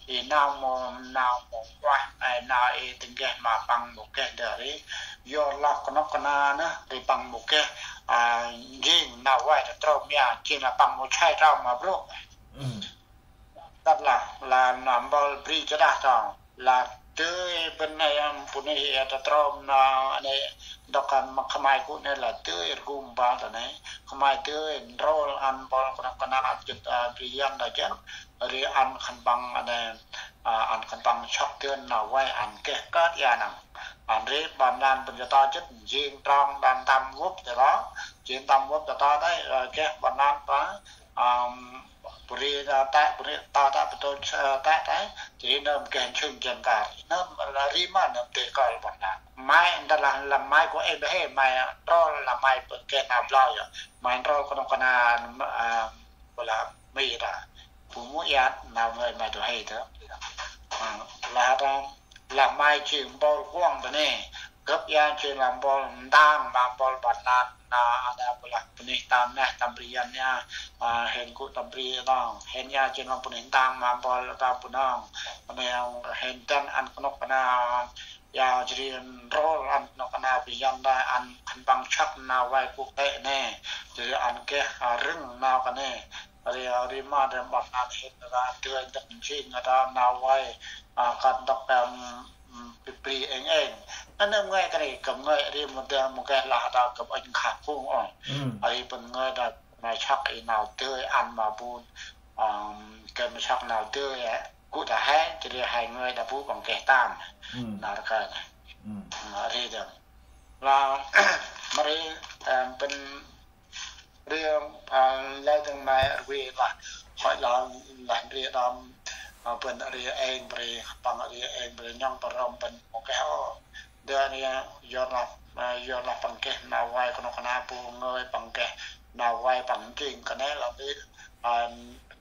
I nau mâu, nau mâu ueh, ê, nau i tĭng geh ma păng mâu geh dơ ri. Yor lŏk knŏk kna nê, ri păng mâu geh, a, jêng nau ueh ta trôm ya, jêng lah păng mâu sai trôm ma brôk. Ntât lah, lah nơm băl bri chă đah trong. Lah dơi bân nê, ơ, bunuyh i ta trôm nê, nê, dŏk kan ma khmai gŭ nê lah dơi rgum băl ta nê. Khmai dơi nrôl ăn băl knŏk kna jêt, a, bri Yuăn ta jêh. Ri ăn khân păng nê, a, ăn khân păng sŏk dơn nau ueh ăn geh kơt ya năng. Ăn ri ƀon lan bân jêh ta jêt jêng trong đan tâm gŭp jêh ro. Jêng tâm gŭp jêh ta dơi, ơ, geh ƀon lan pa. Ơ, bu ri ta tê, bu ri ta tê, bu tông, ơ, tê tê, jêh ri nơm geh nsŭn jan kar. Nơm lah ri ma nơm dơi kơ ƀon lan. May ntât lah, lah may gŭ êng dơi he, may nrôl lah may geh nau blau ya. May nrôl knŏk kna, ơ, bu lah mi ta. Bu mâu iăt, nau ngơi may dơi he ta. Ơ, lah ta, lah may jêng băl kuŏng ta nê. Gâp ya jêng lah băl ndang ma băl ƀon lan. Na, na, bu lah bunuyh tâm neh, tâm bri Yuăn ya, a, hên gŭ tâm bri đŏng. Hên ya jêng lah bunuyh ndang ma băl ta Bunong. Bunuyh hên dăn ăn knŏk kna, ya jêh ri nrôl ăn knŏk kna bri Yuăn ta ăn khân păng săk nau ueh quốc tế nê. Jêh ri ăn geh, a, rưng nau kơ nê. Ri, ri ma dăm ƀon lan hên ra dơi dăk jêng ra nau ueh, a, kăn dŏk, ơm, pi pri êng êng. Nê nơm ngơi kơ ri, gâp ngơi ri mâu dơi mâu geh lah ta gâp ŭnh khă phung ôh. Ri bân ngơi ta ma săk i nau dơi ăn ma bu, ơm, geh ma săk nau dơi, ơ, gŭ ta he, jêh ri he ngơi ta bu păng geh tâm. Nau rkơi nê. Ri dăm. Lah mri, ơ, pân ri, ơ, lĕ dâng may rvê lah, hoi lah, lah ri đam, ơ, pân ri êng ri, păng ri êng ri nhŏng păng răm pân mâu geh ôh. Dơ ri, yor lah, ơ, yor lah păng geh nau vay kơnuk kơna bu ngơi, păng geh nau vay păng jêng kơt nê lah ri, ơ,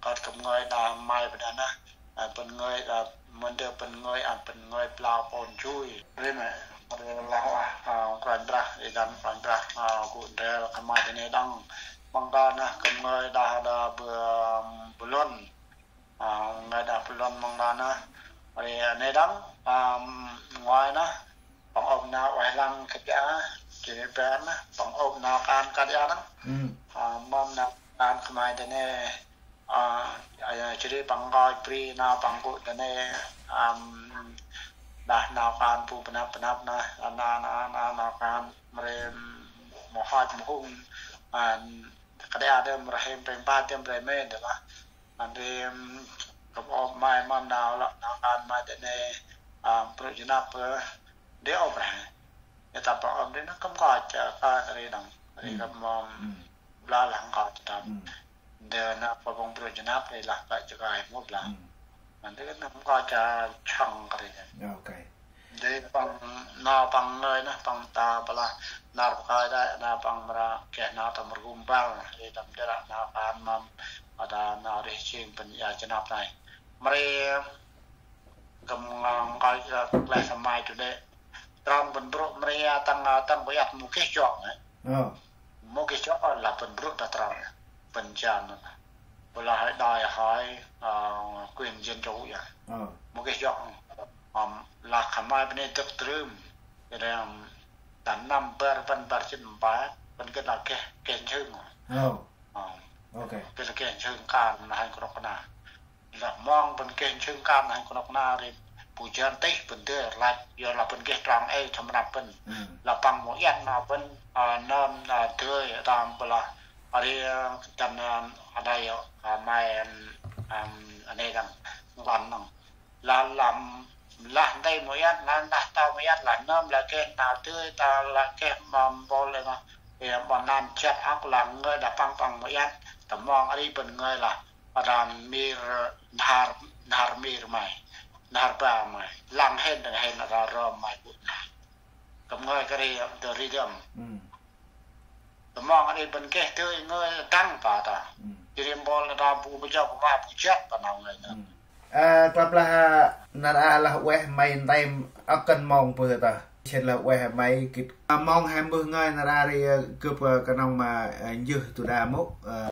kơt kăm ngơi đah may bơh đah nơh. Ơ, pân ngơi, ơ, mân dơ pân ngơi, ơ, pân ngơi blau pôn jui. Ri mê, ri lah, ơ, Kôranh Brah, i dăn Kôranh Brah, ơ, gŭ ndrel khân may ta nê đŏng. Măng đa nơh, kăm ngơi đah, đah bơ, bơ lôn. Ơ, ngơi đah bơ lôn măng đa nơh. Ri, ơ, nê đŏng, ơ, ngơi nơh. Păng ôp nau ueh lăng kơt ia, jêh ri bar nơh, păng ôp nau kan kơt ia nơh. Ơ, mâm nau kan khân may ta nê, ơ, ơ, jêh ri păng ngơi bri nau păng gŭ ta nê, ăm, đah nau kan bu bơnăp bơnăp nơh, nau, nau, nau, nau kan mre mâu hăch mâu hŭng, ơ, kơt ia dơm rhêm rhêm ba dơm rhêm mê dơ lah. Ăn ri, ăm, kăm ôp may mâm nau lŏ nau kan may ta nê, ăm, brô̆ jơnăp, ơ, Dê ôp rê. Dê ta păng ôp dê nơh kăm nkoch, ơ, kơ ri đŏng. Ri kăm, ơ, bla lah nkoch ta. Dê nơh păng brô̆ jơnăp ri lah kơ jơgai mâu bla. Nơh dê nơh kăm nkoch, ơ, chăng kơ ri. Dê păng nau păng ngơi nơh păng ta bla nar păng kai đa nau păng mra geh nau tâm rgum bal. Ri tâm dê lah nau kan mâm. Ada nau rih jêng pân ia jơnăp nai. Mri kăm nkoch, ơ, kleh khân may tu dê. Trong pân brô̆ mri ia tăng, ơ, tăng bu iăt mâu geh jŏk nê. Mâu geh jŏk lah pân brô̆ ta trong. Pân jan nơh. Bơ lah hơi đòi hỏi, ơ, quyền dân chủ ia. Mâu geh jŏk. Ăm, lah khân may pân nê dâk trưm. Jêh ri, ăm, ta năm bar pân bar jê̆t mpă, pân gĭt lah geh, geh nsưng. Ăm, gĭt lah geh nsưng kan, nơh hên kơnuk kơna. Lah mong pân geh nsưng kan hên kơnuk kơna ri bu jan tih pân dơi lach, yor lah pân geh trong ê tâm rnăp pân. Lah păng mâu iăt nau pân, ơ, nơm, ơ, dơi, tâm bla, ri, ơ, tâm, ơ, adai, ơ, may, ăm, ăm, anê dăng, nglăn nâng. Lah, lah, lah nte mâu iăt, lah, lah tâo mâu iăt, lah nơm, lah geh nau dơi, ta lah geh mâm bol lĕ nơh, ê, ƀon lan jăt âk lah ngơi đah păng păng mâu iăt, ta mong ri pân ngơi lah, Ram mir, nhar, nhar mir may. Nhar ba may. Lăng hên, dâng hên, ra rom may bu nhar. Kăm ngơi kơ ri, dơ ri dơm. Ta mong ri pân geh dơi ngơi tăng pa ta. Jêh ri bol ta bu bơ jŏk bu ma bu jăt pa nau ngơi nơh. Ơ, klăp lah, nar a lah ueh may ntem âk kăn mong bơ ta. Sĭt lah ueh may gĭt. Ơ, mong hên bơh ngơi nar a ri, ơ, gâp, ơ, knŏng ma, ơ, njêh tu đa mâu, ơ,